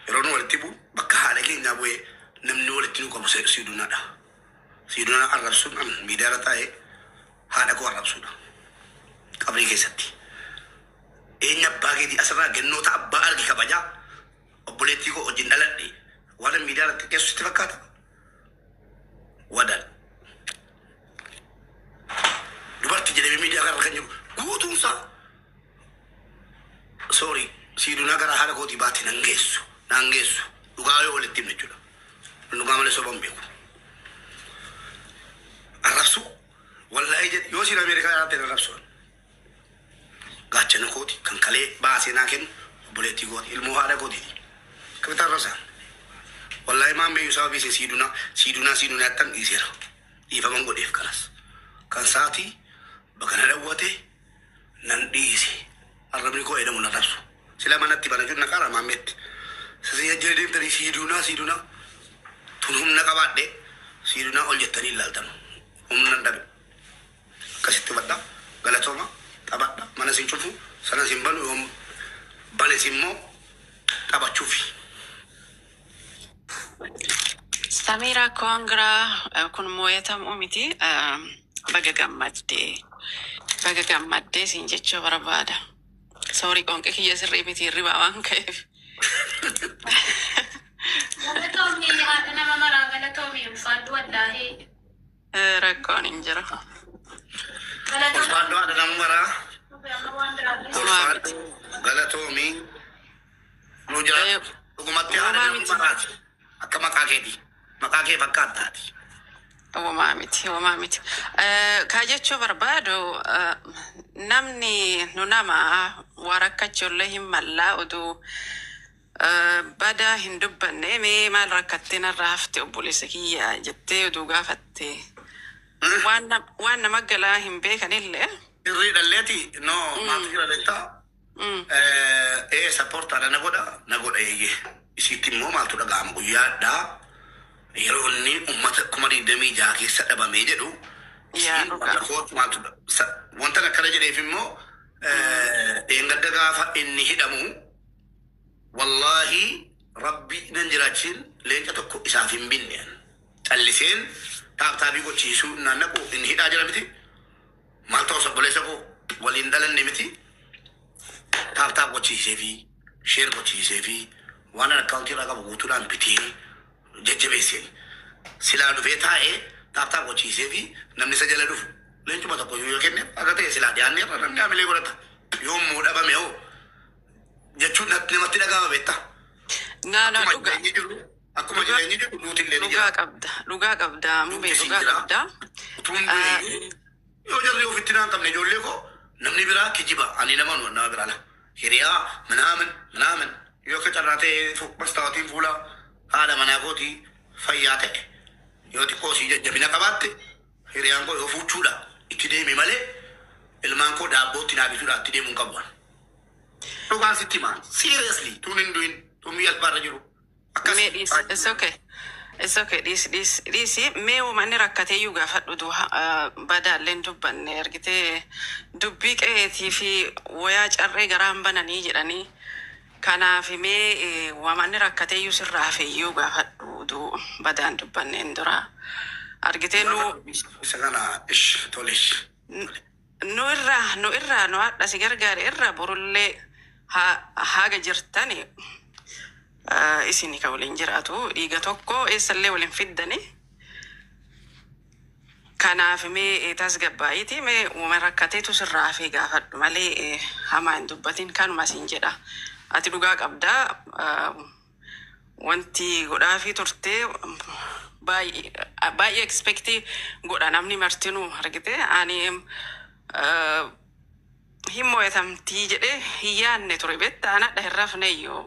yeroo nu walitti buun bakka haadha keenyaa bu'ee namni walitti nu qabu siidunaadha. Siidunaa arrabsuun an miidiyaa irra taa'ee haadha koo arrabsuudha. Qabrii keessatti. Eenyu abbaa keetii asirraa gannoota abbaa arge kabajaa obboleettii koo wajjin dhaladhe waan miidiyaa irratti qeessu sitti fakkaata? Wadal. Dubartii jedhamee miidiyaa kanarra kan jiru guutuunsaa sorry siidunaa gara haadha kootii baate nan geessu naan geessu dhugaa yoo walitti himne jechuudha. Dhugaa malee soba hin beeku. Arrabsuu wallaahi jedhi yoo siin Ameerikaa jiraate arrabsu. Gaachana kooti kan kalee baasee naa kennu obboleettii kooti ilmoo haadha kootiiti. Akkamitti arrabsaa? Wallaahi maan beeyu sababii isin siidunaa siidunaa siidunaa jettan dhiiseera. Dhiifaman godheef kanas. Kan saatii bakka na dhawwate nan dhiise. Arrabni koo jedhamu na arrabsu. Sila manatti bana jiru na qaara maammeetti. Sasii jajjira deemtanii siidunaa siidunaa tun humna qabaadhe siidunaa ol jettanii ilaaltanu. Humna hin dhabe. Akkasitti hubadhaa. Galatooma taphadha. Mana sin cufu sana sin banu yoom banes immoo taphachuufi. Samira congra kun moo'atamuu miti baga gammaddee baga gammaddee siin jechuu barbaada. Sorry qoonqee kiyya sirrii miti hirribaa waan ka'eef. Galatoomii haadha nama maraa galatoomii ulfaadhu wallaahi. Rakkoon hin jiru. Galatoomii. Ulfaadhu haadha nama maraa. Amma waan biraa Ulfaadhu galatoomii nu jiraadhu. Dhugumatti haadha Uumaa nama miti. maraati. Akka maqaa keeti. Maqaa kee fakkaattaati. Uumaa miti, uumaa miti. Kaa jechuu barbaadu namni nu nama waa rakkachuu hin mallaa oduu bada hin dubbanne mee maal rakkattee narraa hafte obboleessa kiyya jettee oduu gaafatte. Waan nama galaa hin beekanillee. Sirrii dhalleeti no maaltu jira beektaa? Ee supportaadha na godha na godha eeyyee. Isitti immoo maaltu dhaga'ama guyyaadhaa yeroo inni uummata 26,000 keessa dhabamee jedhu Yaa isiin dhugaa. kootu maaltu wanta akkana jedheef immoo dheengadda gaafa inni hidhamu wallaahi rabbi nan jiraachiin leenca tokko isaaf hin binne. Calliseen tap tapii gochiisuu naannaqu inni hidhaa jira miti. Maal ta'us obboleessa koo waliin dhalanne miti. Tap tap gochiisee fi share gochiisee fi waan akkaawuntii irraa qabu guutuudhaan bitee jajjabeesseen. Silaa dhufee taa'ee tap tap gochiisee fi namni isa jala dhufu leencuma tokko yoo kenne akka ta'e silaa dhiyaannee irra namni haamilee godhata. Yommuu dhabame hoo jechuun namatti dhaga'ama beektaa. No, no, Akkuma dhugaa. jireenyi jiru akkuma Dhugaa jireenyi jiru duuti illee ni dhugaa jira. qabda. Dhugaa qabda. Mubee Duuti siin dhugaa jira. qabda. Utuun du'e yoo jarri ofitti naan qabne ijoollee koo namni biraa kijiba ani nama nu nama biraa la. Hiriyaa minaamin minaamin yoo akka carraa ta'e mastaawotiin fuula haadha manaa kootii fayyaa ta'e yoo xiqqoo sii jajjabina qabaatte hiriyaan koo yoo fuuchuudha itti deeme malee ilmaan koo daabbootti naa bituudha itti deemuu hin qabu. Dhugaan sitti himaa seriously tun hin du'in tun biyya alfaarra jiru. Akkas Mee dhiisi. It's okay. It's okay. Dhiisi dhiisi dhiisi. Mee uumanni rakkateeyyuu gaafadhu duha badaallee hin dubbanne argitee dubbii qe'eetii fi wayaa carree garaan bananii jedhanii. Kanaaf mee uumanni rakkateeyyuu sirraa hafeeyyuu gaafadhu du badaan dubbanneen dura. Argitee nu Isa kana ish tolesh. Nu irraa nu irraa nu hadha si gargaare irraa borullee haga jirtani isin ka waliin jiraatu dhiiga tokko eessallee waliin fiddani. Kanaaf mee tasgabbaa'iiti mee uuma rakkateetu sirraa hafee gaafadhu malee hamaa hin dubbatin kanuma siin jedha. Ati dhugaa qabdaa wanti godhaafii turtee baay'ee baay'ee expect godha namni martinuu argite ani hin mo'atamtii jedhee hin yaadne ture beektaa anadha hin rafne iyyuu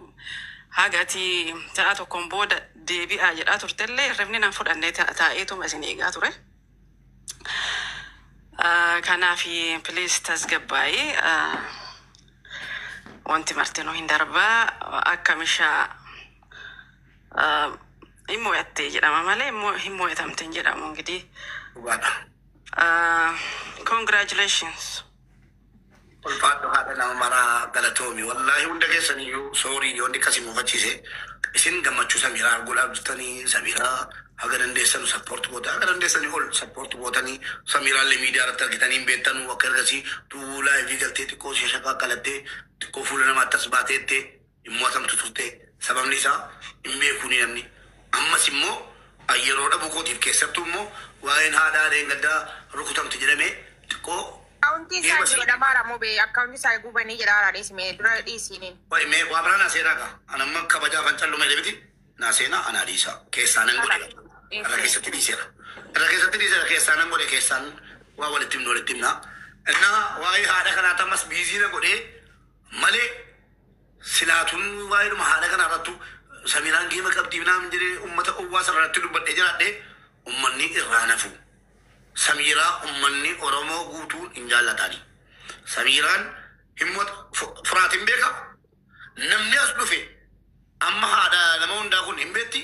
haga ati sa'a tokkoon booda deebi'aa jedhaa turtellee hirribni nan fudhanne taa'eetuma isin eegaa ture. Kanaaf please tasgabbaa'ii wanti martinuu hin darbaa akka mishaa hin mo'attee jedhama malee hin mo'atamte hin jedhamu እንግዲህ. Dhugaadha. Congratulations. Ulfaadhu haadha nama maraa galatoomi. Wallaahi hunda keessaniyyuu sorry yoonni akkasii mufachiise. Isin gammachuu Samiraa arguudhaaf jirtanii Samiraa haga dandeessan support goota haga dandeessanii ol support gootanii Samiraallee miidiyaa irratti argitanii hin beektanuu akka ergasii tuu live galtee xiqqoo ishee shaqaa qalattee xiqqoo fuula namaatti as baateettee hin mo'atamtu turte sababni isaa hin beekuuni namni. Ammas immoo yeroo dhabuu kootiif keessattuu immoo waa'een haadhaa dheengaddaa rukutamte jedhamee xiqqoo Akkaawuntii isaa geema jiru dhamaara mubee akkaawuntii isaa gubanii jedha haaraa dhiisime dura dhiisiiniin. Wai mee waa biraa naa seenaa kaa. An amma kabajaa kan callume miti. Naa seenaa anaa dhiisa. Keessaa nan godhe. Irra keessatti dhiiseera. Irra keessatti dhiiseera keessaa nan godhe keessaan waa walitti himnu walitti himna. Innaa waa'ee haadha kanaa ammas busy na godhee malee silaatuun waa'eedhuma haadha kanaa irrattu Samiraan game qabdii naan jedhee uummata owwaa sararratti dubbadhee jiraadhee uummanni irraa nafu. Samiraa uummanni Oromoo guutuun hin jaallatani. Samiraan himmoota furaatiin beeka. Namni as dhufe amma haadha nama hundaa kun hin beekti.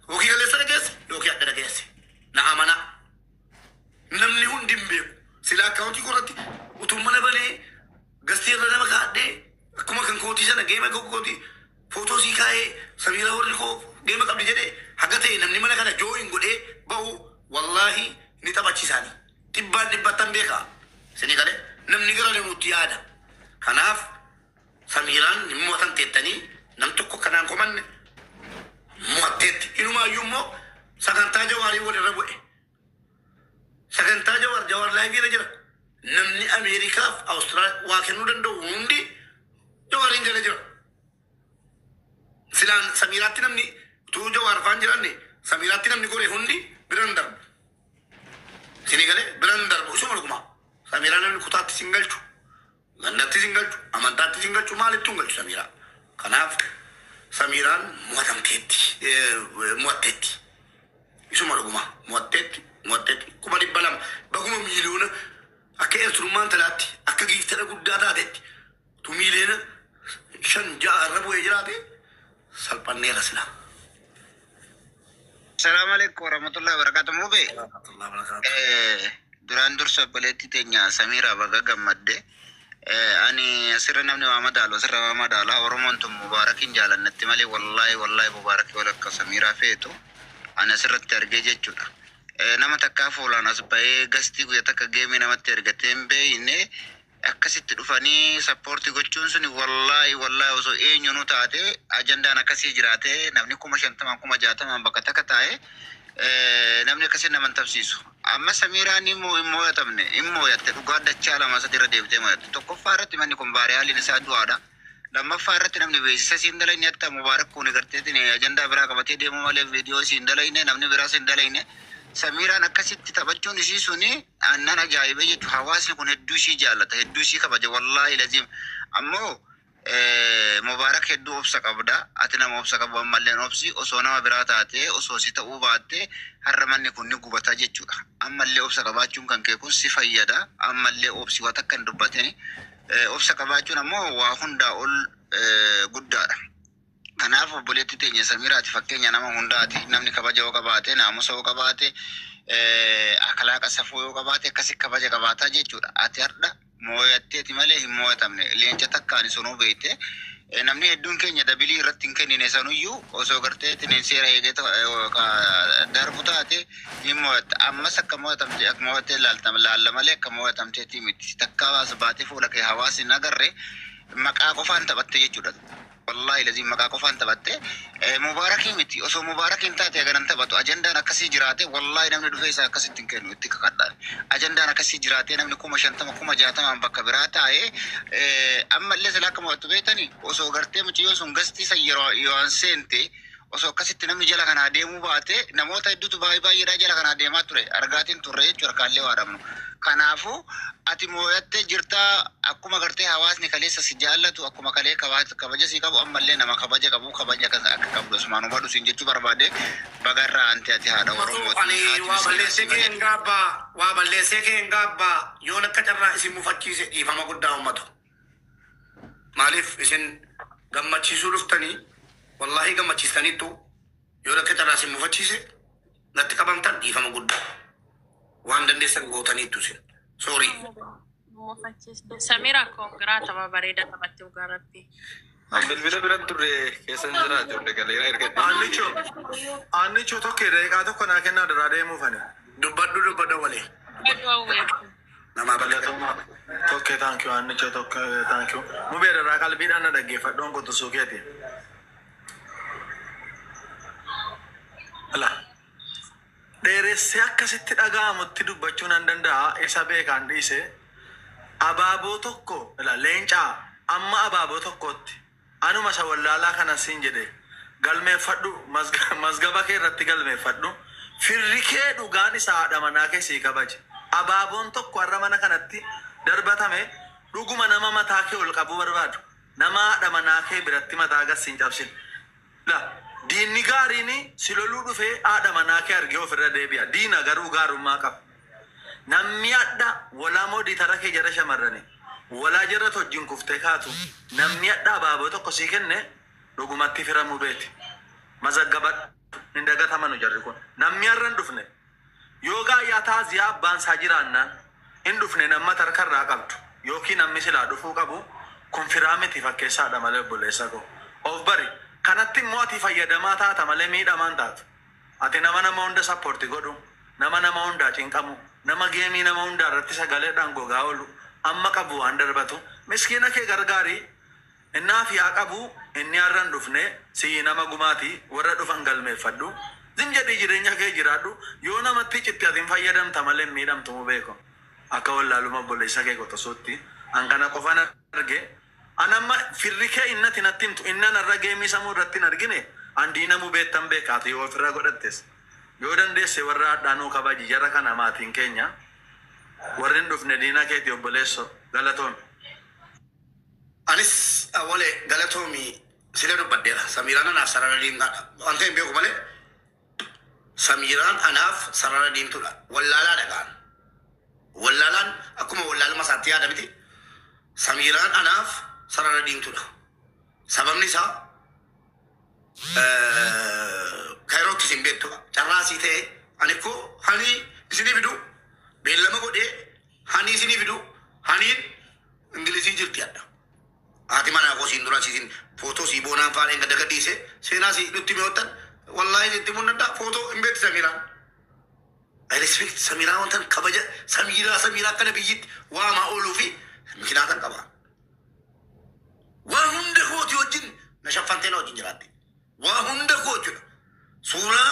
Yookiin kaleessa dhageesse yookiin adda dhageesse. Na amanaa. Namni hundi hin beeku. Sila akkaawuntii korratti utuu mana banee gastii irra nama kaadhee akkuma kan kootii sana game kootii footoo sii kaa'ee Samiraa warri koo game qabdi jedhee haga ta'e namni mana kana join godhee bahu wallaahi ni taphachiisaani. Dhibbaan dhibbattan beekaa. Isinii galee namni gara deemuutti yaada. Kanaaf Samiraan hin mo'atan teettanii nam tokko kanaan komanne mo'atteetti. Inumaayyuu immoo sagantaa Jawaarii walirra bu'e. Sagantaa Jawaar Jawaar live irra jira. Namni Ameerikaaf Awustiraaliyaa waa kennuu danda'u hundi Jawaariin jala jira. Silaan Samiraatti namni utuu Jawaar faan jiranne Samiraatti namni gore hundi biran darbu. Isinii galee biran darbu isuma dhuguma. Samiraa namni kutaatti sin galchu. Gandatti sin galchu. Amantaatti sin galchu. Maalittuu hin galchu Samiraa. Kanaaf Samiraan mo'atamteetti. Mo'atteetti. Isuma dhuguma. Mo'atteetti. Mo'atteetti. 200,000 baguma miiliyoona akka eertummaan talaatti akka giiftara guddaa taatetti tu miiliyoona 5 6 irra bu'ee jiraate salphanneera sila. Salaamu alaikum warahmatullahi wabarakatuh. Mube. Duraan dursa obboleettii teenya Samiraa baga gammadde. Ani asirra namni waa madaalu asirra waa madaala. Oromoon tun Mubaarakin jaalannatti malee wallaahi wallaahi Mubaarakii wal akka Samiraa feetu ani asirratti argee jechuudha. Nama takkaa fuulaan as bahee gastii guyyaa takka game namatti ergatee hin beekne akkasitti dhufanii support gochuun suni wallaahi wallaahi osoo eenyunuu taate ajandaan akkasii jiraate namni 50,000 60,000 bakka takka taa'e namni akkasii nama hin tabsiisu. Amma Samiiraan immoo hin mo'atamne hin mo'atte dhugaa dachaa lama sadi irra deebitee mo'atte. Tokkoffaa irratti manni kun baariyaaliin isaa du'aadha. Lammaffaa irratti namni beeksisa siin dalayne akka Mubaarak kun garteetiin ajandaa biraa qabatee deemuu malee viidiyoo siin dalayne namni biraas hin dalayne. Samiiraan akkasitti taphachuun isii suni aannan ajaa'ibee jechuudha. Hawaasni kun hedduu ishii jaallata, hedduu ishii kabaja. Wallaahi laziim. Ammoo Mubaarak hedduu obsa qabda. Ati nama obsa qabu ammallee obsi osoo nama biraa taate osoo si ta'uu baatte har'a manni kun ni gubata jechuudha. Ammallee obsa qabaachuun kan kee kun si fayyada. Ammallee obsi waan takka hin dubbatini. Obsa qabaachuun ammoo waa hundaa ol guddaadha. Kanaaf obboleetti teenya Samiiraati fakkeenya nama hundaati. Namni kabaja yoo qabaate, naamusa yoo qabaate, akhlaaqa safuu yoo qabaate akkasi kabaja qabaataa jechuudha. Ati har'a mooyatteeti malee hin mooyatamne. Leenca takkaan sunuu beekte. Namni hedduun keenya double irratti hin kennine sanuyyuu osoo gartee seera eegee darbu taate hin mooyatta. Ammas akka mooyatamte akka mooyattee laalla malee akka mooyatamteetii miti. Takkaa baas baatee fuula kee hawaasni hin agarre maqaa qofaan taphatte jechuudha. Wallahi lazim maqaa qofaan taphatte. Mubaarakii miti, osoo mubaarakiin taate ganan taphatu. Ajandaan akkasii jiraate, wallahi namni dhufee isaa akkasitti hin kennu, itti kakadhaan. Ajandaan akkasii jiraate, namni 50,000 60,000 bakka biraa taa'ee ammallee sila akka mo'attu beektanii, osoo gartee mucayyoon sun gastii san yeroo yoo seente, osoo akkasitti namni jala kanaa deemuu baate, namoota hedduutu baay'ee baay'eedhaa jala kanaa deemaa ture, argaatiin turre jechuudha, kaallee waa dhabnu. Kanaafuu ati moo'attee jirtaa. Akkuma gartee hawaasni kaleessa si jaallatu, akkuma kalee kabaja si qabu, ammallee nama kabaja qabu, kabaja akka qabdu asumaan hubadhu siin jechuu barbaade. Bagarraa ante ati haadha Oromooti. Ani haati waa miskiinaa balleessee si kee malee. Hin gaabbaa, waa balleessee kee hin gaabbaa. Yoon akka carraa isin mufachiise, dhiifama guddaa uummatu. Maaliif isin gammachiisuu dhuftanii, wallaahi gammachiistaniittu. Yoon akka carraa isin mufachiise, natti qabamtan, dhiifama guddaa. Waan dandeessan gootaniittu isin. Sorry. Samira, congra, tapha bareedaa taphatte dhugaa rabbi. Bilbila biran turre, keessan jira ijoollee galeera ergadhe. Annicho, Annicho, tokko daqiiqaa tokko naa kennaa, daraa deemuuf ani. Dubbadhu, dubbadhu walee. Dubbadhu hawwee. Namaa bakka. Galatoomaa. Tokke, thank you, Annicho, tokko, thank you. Mubee, daraa qalbiidhaan na dhaggeeffadhuun quxisuu keeti. Ala. Dheeressee akkasitti dhaga'amutti dubbachuu nan danda'a, isa beekaan dhiise. Abaaboo tokko ila leencaa amma abaaboo tokkotti anuma isa wallaalaa kana siin jedhe, galmeeffadhu, mazgaba kee irratti galmeeffadhu. Firri kee dhugaan isa haadha manaa kee sii kabaje. Abaaboon tokko har'a mana kanatti darbatame, dhuguma nama mataa kee ol qabuu barbaadu, nama haadha manaa kee biratti mataa gas siin cabsine. La diinni gaariin si loluu dhufee haadha manaa kee argee ofirra deebi'a. Diina garuu gaarummaa qaba. Namni adda walaa moodii tara kee jara shamarrani walaa jara wajjin kuftee kaatu, namni adda abaaboo tokko sii kenne, dhugumatti firamuu beeti. Mazaggabadhu, hin dagatamanu jarri kun. Namni har'a hin dhufne, yoo gaayyaa taaziyaa abbaan isaa jiraannaan hin dhufne, nama tarkarraa qabdu yookiin namni silaa dhufuu qabu kun firaa miti, fakkeessaadha malee. Obboleessa koo, of bari. Kanatti immoo ati fayyadamaa taata malee miidhamaan taatu. Ati nama nama hunda support godhu, nama nama hundaa cinqamu, nama game nama hundaa irratti sagaleedhaan gogaa oolu, amma qabu waan darbatu, miskiina kee gargaarii. Innaaf yaa qabu, inni har'a hin dhufne siyyi nama gumaati. Warra dhufan galmeeffadhu. Zim jedhii jireenya kee jiraadhu. Yoo namatti citte, ati hin fayyadamta malee hin miidhamtu. Mu beeku akka wallaaluma obboleessa kee qotosuutti an kana qofan arge. An amma firri kee innati natti himtu, innan har'a game samuu irratti hin argine, an diinamuu beektan beekaati. Yoo ofirra godhattes, yoo dandeesse, warra hadhaanuu kabaji. Jara kana maatiin keenya warri hin dhufne diina keeti. Obboleesso, galatoon. Anis awwalee galatoomi, sila dubbadheera. Samiiraan anaaf sarara diimtaadha. Wanta hin beeku malee Samiiraan anaaf sarara diimtuudha. Wallaalaadha kaan. Wallaalaan akkuma wallaaluma isaatti yaada miti. Samiiraan anaaf sarara diimtuudha. Sababni isaa Kairootti isin beektu carraasii ta'e, ani koo hani isinii fidu beellama godhee, hani isinii fidu, haniin Ingilizii jirti adda. Haati manaa koo siin dura siisin footoo sii boonaan faadheen gad gadhiise, seenaa sii nutti mi'oottan, wallaahi sitti himuu danda'a, footoo hin beekti Samiiraan. I respect Samiiraa, wantan kabaja Samiiraa, Samiiraa akkana biyyitti waamaa ooluu fi mikinaatan qaba. Waa hunda kooti wajjin na shaffantee na wajjin jiraatte. Waa hunda koo jechuudha. Suuraa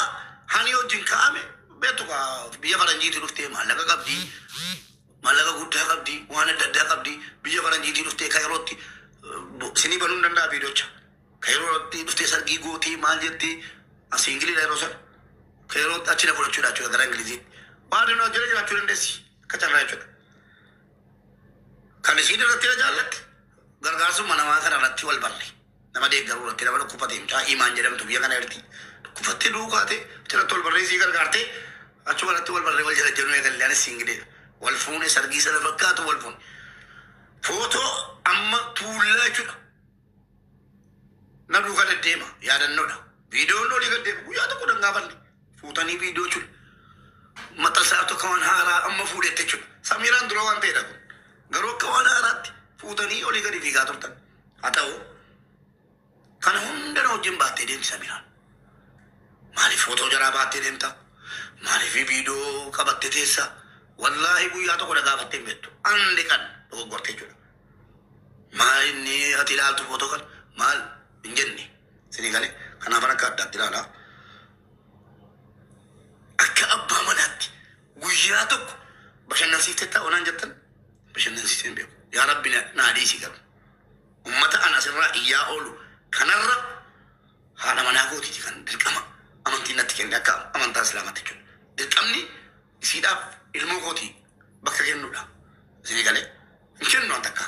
hani wajjin kaa'ame beektu kaa, biyya faranjiitii dhuftee, maallaqa qabdi. Maallaqa guddaa qabdi, waan adda addaa qabdi. Biyya faranjiitii dhuftee Kairootti sinii banuu hin danda'a viidiyoocha. Kairootti dhuftee sargii gootii maal jetti, asii Ingiliidha yeroo sana. Kairootti achi na fudhachuudha jechuudha gara Ingiliziitti. Waan adda jala jiraachuu dandeessi akka carraa jechuudha. Kan isiin irratti na jaallatte gargaarsummaa namaa kana irratti wal barre. Nama deeggaruu irratti, nama dhukkubfate, mucaa Imaan jedhamtu biyya kana jirti. Dhukkubattee duukaate achirratti wal barree, isii gargaartee, achuma irratti wal barree, wal jala jennu eegalle. Anis siin wal fuune, sargii sana fakkaatu wal fuune. Footoo amma tuullaa jechuudha. Na duuka deddeema, yaadannoodha. Viidiyoon olii gad deema, guyyaa tokko dangaafanne fuutanii viidiyoo jechuudha. Maxxansaa akka waan haaraa amma fuudhette jechuudha. Samiiraan dura waan ta'edha kun. Garuu akka waan haaraatti fuutanii olii gadi fiigaa turtan. Haa ta'u, kana hunda na wajjin baattee deemti Samiiraan. Maaliif footoo jaraa baattee deemta? Maaliif viidiyoo qabattee teessa? Wallaahi guyyaa tokko na gaafattee hin beektu. Andi kan dogoggorte jechuudha. Maal inni ati ilaaltu footoo kana? Maal? Hin jenne. Isinii galee kanaaf akka addaatti ilaalaa. Akka abbaa manaatti guyyaa tokko bashannansiiftee taa'u naan jettan bashannansiisee hin beeku. Yaa Rabbi naa dhiisi garuu. Ummata an asirraa iyyaa oolu kanarra haadha manaa kootiiti kan dirqama amantiin natti kenne akka amantaa islaamaatti jechuudha. Dirqamni isiidhaaf ilmoo kootii bakka kennuudha. Isinii galee hin kennu an takka.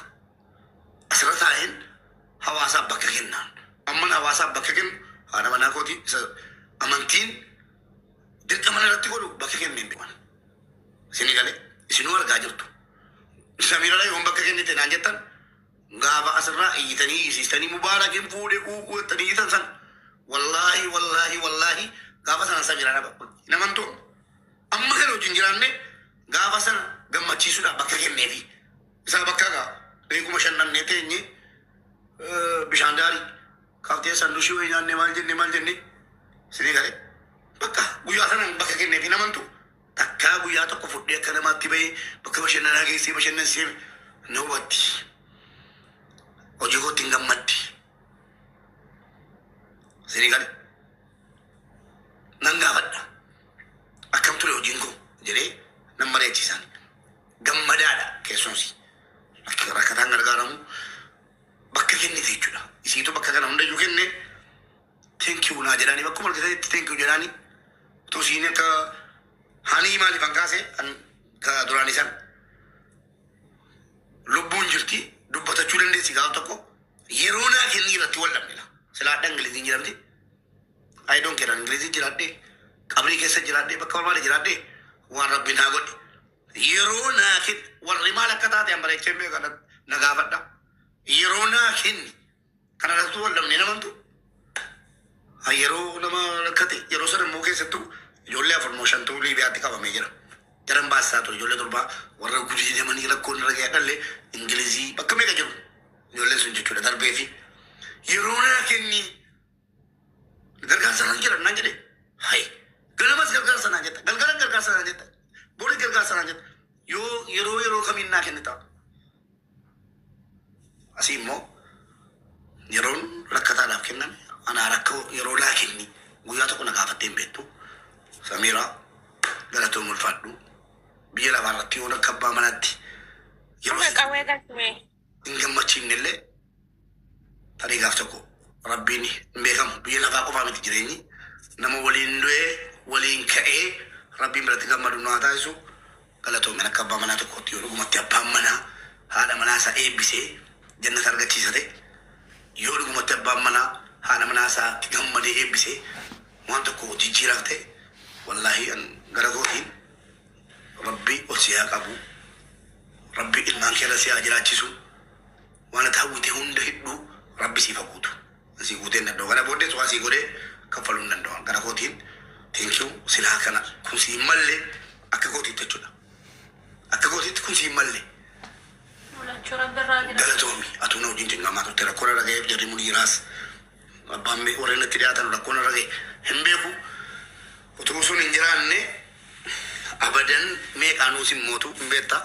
Asirra taa'een hawaasaaf bakka kennaan. Amman hawaasaaf bakka kennu haadha manaa kootii isa amantiin dirqama irratti godhu bakka kenneen beekan. Isinii galee isinuu argaa jirtu. Samiirraa yoon bakka kennite naan jettan gaafa asirraa iyyitanii iyyisiistanii Mubaarakin fuudhee uukuu jettanii iyyitan san wallaahi wallaahi wallaahi gaafa sana Samiirraa naman ta'u. Amma kana wajjin jiraanne gaafa sana gammachiisuudhaaf bakka kenneefi. Isaa bakka gaa beekuma shannannee teenye bishaan daarii kaaftee sanduushii wayii nyaannee maal jennee maal jennee isinii galee bakka guyyaa sana bakka kenneefi namantu takkaa guyyaa tokko fudhee akka namaatti bahee bakka bashannanaa geessee bashannansiisee na hubatti. Hojii kootti hin gammaddi. Isinii galee nan gaafadha. Akkam ture hojiin koo jedhee nan mari'achiisaan. Gammadaadha keessumsi. Rakkataan gargaaramu bakka kennite jechuudha. Isiitu bakka kana hundayyuu kenne thank you naa jedhanii bakkuma argatanitti thank you jedhanii utuu isiin akka hanii maaliif an kaase an ka duraanii san lubbuun jirti dubbatachuu dandeessi gaaf tokko yeroo naa kennii irratti wal dhabne la. Silaa adda Ingiliziin jedhamti. I don't care Ingilizii jiraadhee qabrii keessa jiraadhee bakka barbaade jiraadhee waan rabbiin haa godhe. Yeroo naa kenni warri maal akka taate an bareechee beeka na gaafadha. Yeroo naa kenni kana irratti wal dhabne namantu. Yeroo nama rakkate yeroo sana immoo keessattuu ijoollee afur moo shantuu Liibiyaatti qabamee jira. Jaran baasaa ture ijoollee torbaa warra gudii deemanii rakkoon irra ga'e dhallee Ingilizii bakka meeqa jiru ijoolleen sun jechuudha darbee fi yeroo naa kenni gargaarsa naan jedhan naan jedhe hay ganamas gargaarsa naan jetta galgala gargaarsa naan jetta bori gargaarsa naan jetta yoo yeroo yeroo kamiin naa kennita. Asii immoo yeroon rakkataadhaaf kenname anaa rakkoo yeroo naa kenni guyyaa tokko na gaafattee hin beektu. Samiiraa galatoon ulfaadhu biyya lafaa irratti yoon akka abbaa manaatti yeroo Amma qawwee galchume. hin gammachiifne illee tarii gaaf tokko rabbiin hin beekamu biyya lafaa qofaa miti jireenyi nama waliin du'ee waliin ka'ee rabbiin biratti gammadu nu haa taasisu. Galatoomin akka abbaa manaa tokkotti yoo dhugumatti abbaan manaa haadha manaa isaa eebbisee jannata argachiisate yoo dhugumatti abbaan manaa haadha manaa isaatti gammadee eebbisee waan tokko jijjiiraaf ta'e wallaahi an gara kootiin rabbi ol si haa qabu rabbi ilmaan keerra si haa jiraachisu waan ati hawwite hunda hidhuu rabbi siif haa guutu. Sii guutee hin danda'u. Kana booddees waa sii godhee kaffaluu hin danda'u. Gara kootiin thank you silaa kana kun sii hin malle akka kootiitti jechuudha. Akka kootiitti kun sii hin malle. Mul'achuu rabbi irraa jira. Galatoomi atuu na wajjin cinqamaa turte rakkoon irra ga'eef jarri muniiraas abbaan warreen natti dhiyaatan rakkoon irra ga'e hin beeku. Utuu sun hin jiraanne abadan meeqaanuu sin mootu hin beekta.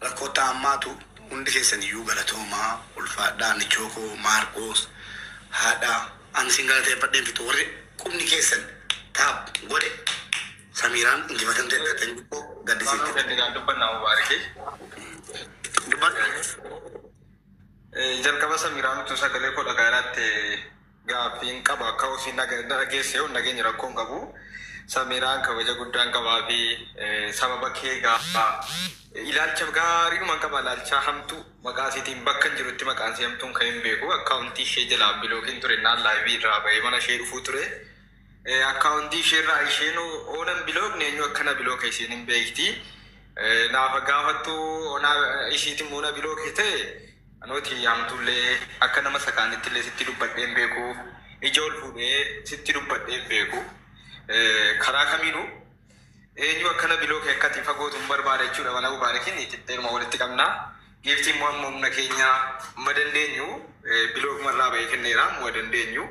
Rakkoo taammaatu hundi keessan iyyuu galatoomaa ulfaadhaa Nichookoo Maarqoos haadha ani sin galateeffadheen fixu warri qubni keessan taap godhe Samiiraan injifatamte jettanii xiqqoo gaddisiifte. Gaddidhaan dubbannaa Mubaarikee. Dubbadhu. Jalqaba Samiiraan utuu sagalee koo dhagaanaatti gaaffiin qaba akka ofii dhageesse yoo nageenya rakkoo hin qabu. Samiiraan kabaja guddaan qabaa fi sababa kee gaafa ilaalcha gaariidhuma qaba ilaalcha hamtuu maqaa isiitiin bakka hin jirutti maqaan isii hamtuun kan hin beeku akkaawuntii ishee jalaa bilookiin ture naan laayivii irraa bahee mana ishee dhufuu ture. Akkaawuntii ishee irraa isheen oonan bilookne eenyu akkana bilooke isheen hin beekti. Naafa gaafattu onaa ishiitiin immoo na bilooke ta'e anooti hamtuullee akka nama sakaanitti illee sitti dubbadhee hin beeku ija ol fuudhee sitti dubbadhee hin beeku. Karaa kamiinuu eenyu akkana bilooke akkati fagootu hin barbaada jechuudha mana Mubaarakiin qixxeeruma walitti qabna. Giiftiin immoo amma humna keenya amma dandeenyu bilookumarraa bahee kenneera amma dandeenyu.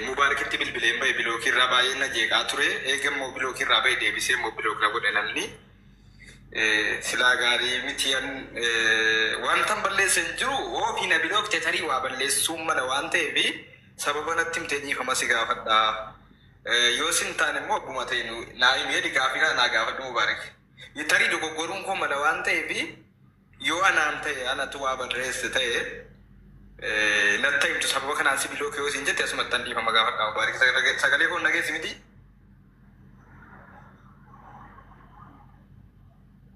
Mubaarakitti bilbileen bahe bilookii irraa baay'ee na jeeqaa ture. Eega immoo bilookii irraa bahe deebisee immoo bilook na godhe namni. Silaa gaarii miti wantan balleesse hin jiru ofii na bilookte tarii waa balleessuun mala waan ta'eef sababa natti himtee dhiifama si gaafadha. Yoo sin taane immoo abbuma ta'e naa himi gaafii kana naa gaafadhu Mubaarak. Tarii dogoggoruun koo mala waan ta'eef yoo anaan ta'e anatu waa barreesse ta'e natti himtu sababa kanaan si bilooke yoo siin jette asumattan dhiifama gaafadha Mubaarak. Sagalee koo nageessi miti.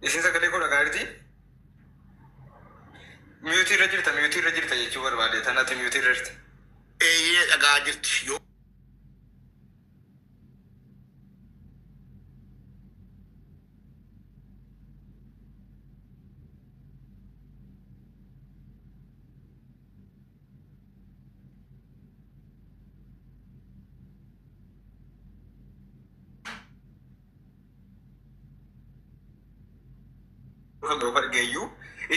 Isin sagalee koo dhagaa jirti? Mute irra jirta, mute irra jirta jechuu barbaade tanatti mute irra jirta. Eeyyee, dhagaa jirti. Yoo Kan biroo argeeyyuu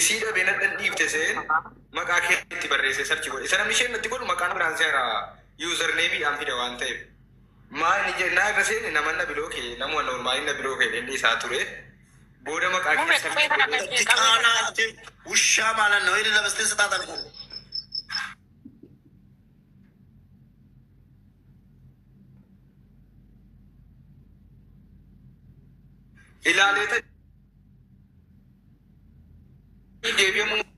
isii dhabee na dhiifte seen maqaa kee itti barreessee search godhe. Isa namni isheen natti godhu maqaan biraan seera usernameiidhaan fida waan ta'eef. Maal ni jennaa irra seene nama na bilooke nama normalii na bilooke inni isaa ture. Booda maqaa Mube kee search qubee kana godhe. galchee qawwee kana xiqqaanaa galchee. ati ውሻ ማለት ነው። ይሄን ለመስጠት ስጣት አልኩህ። Ilaalee deebi'ee.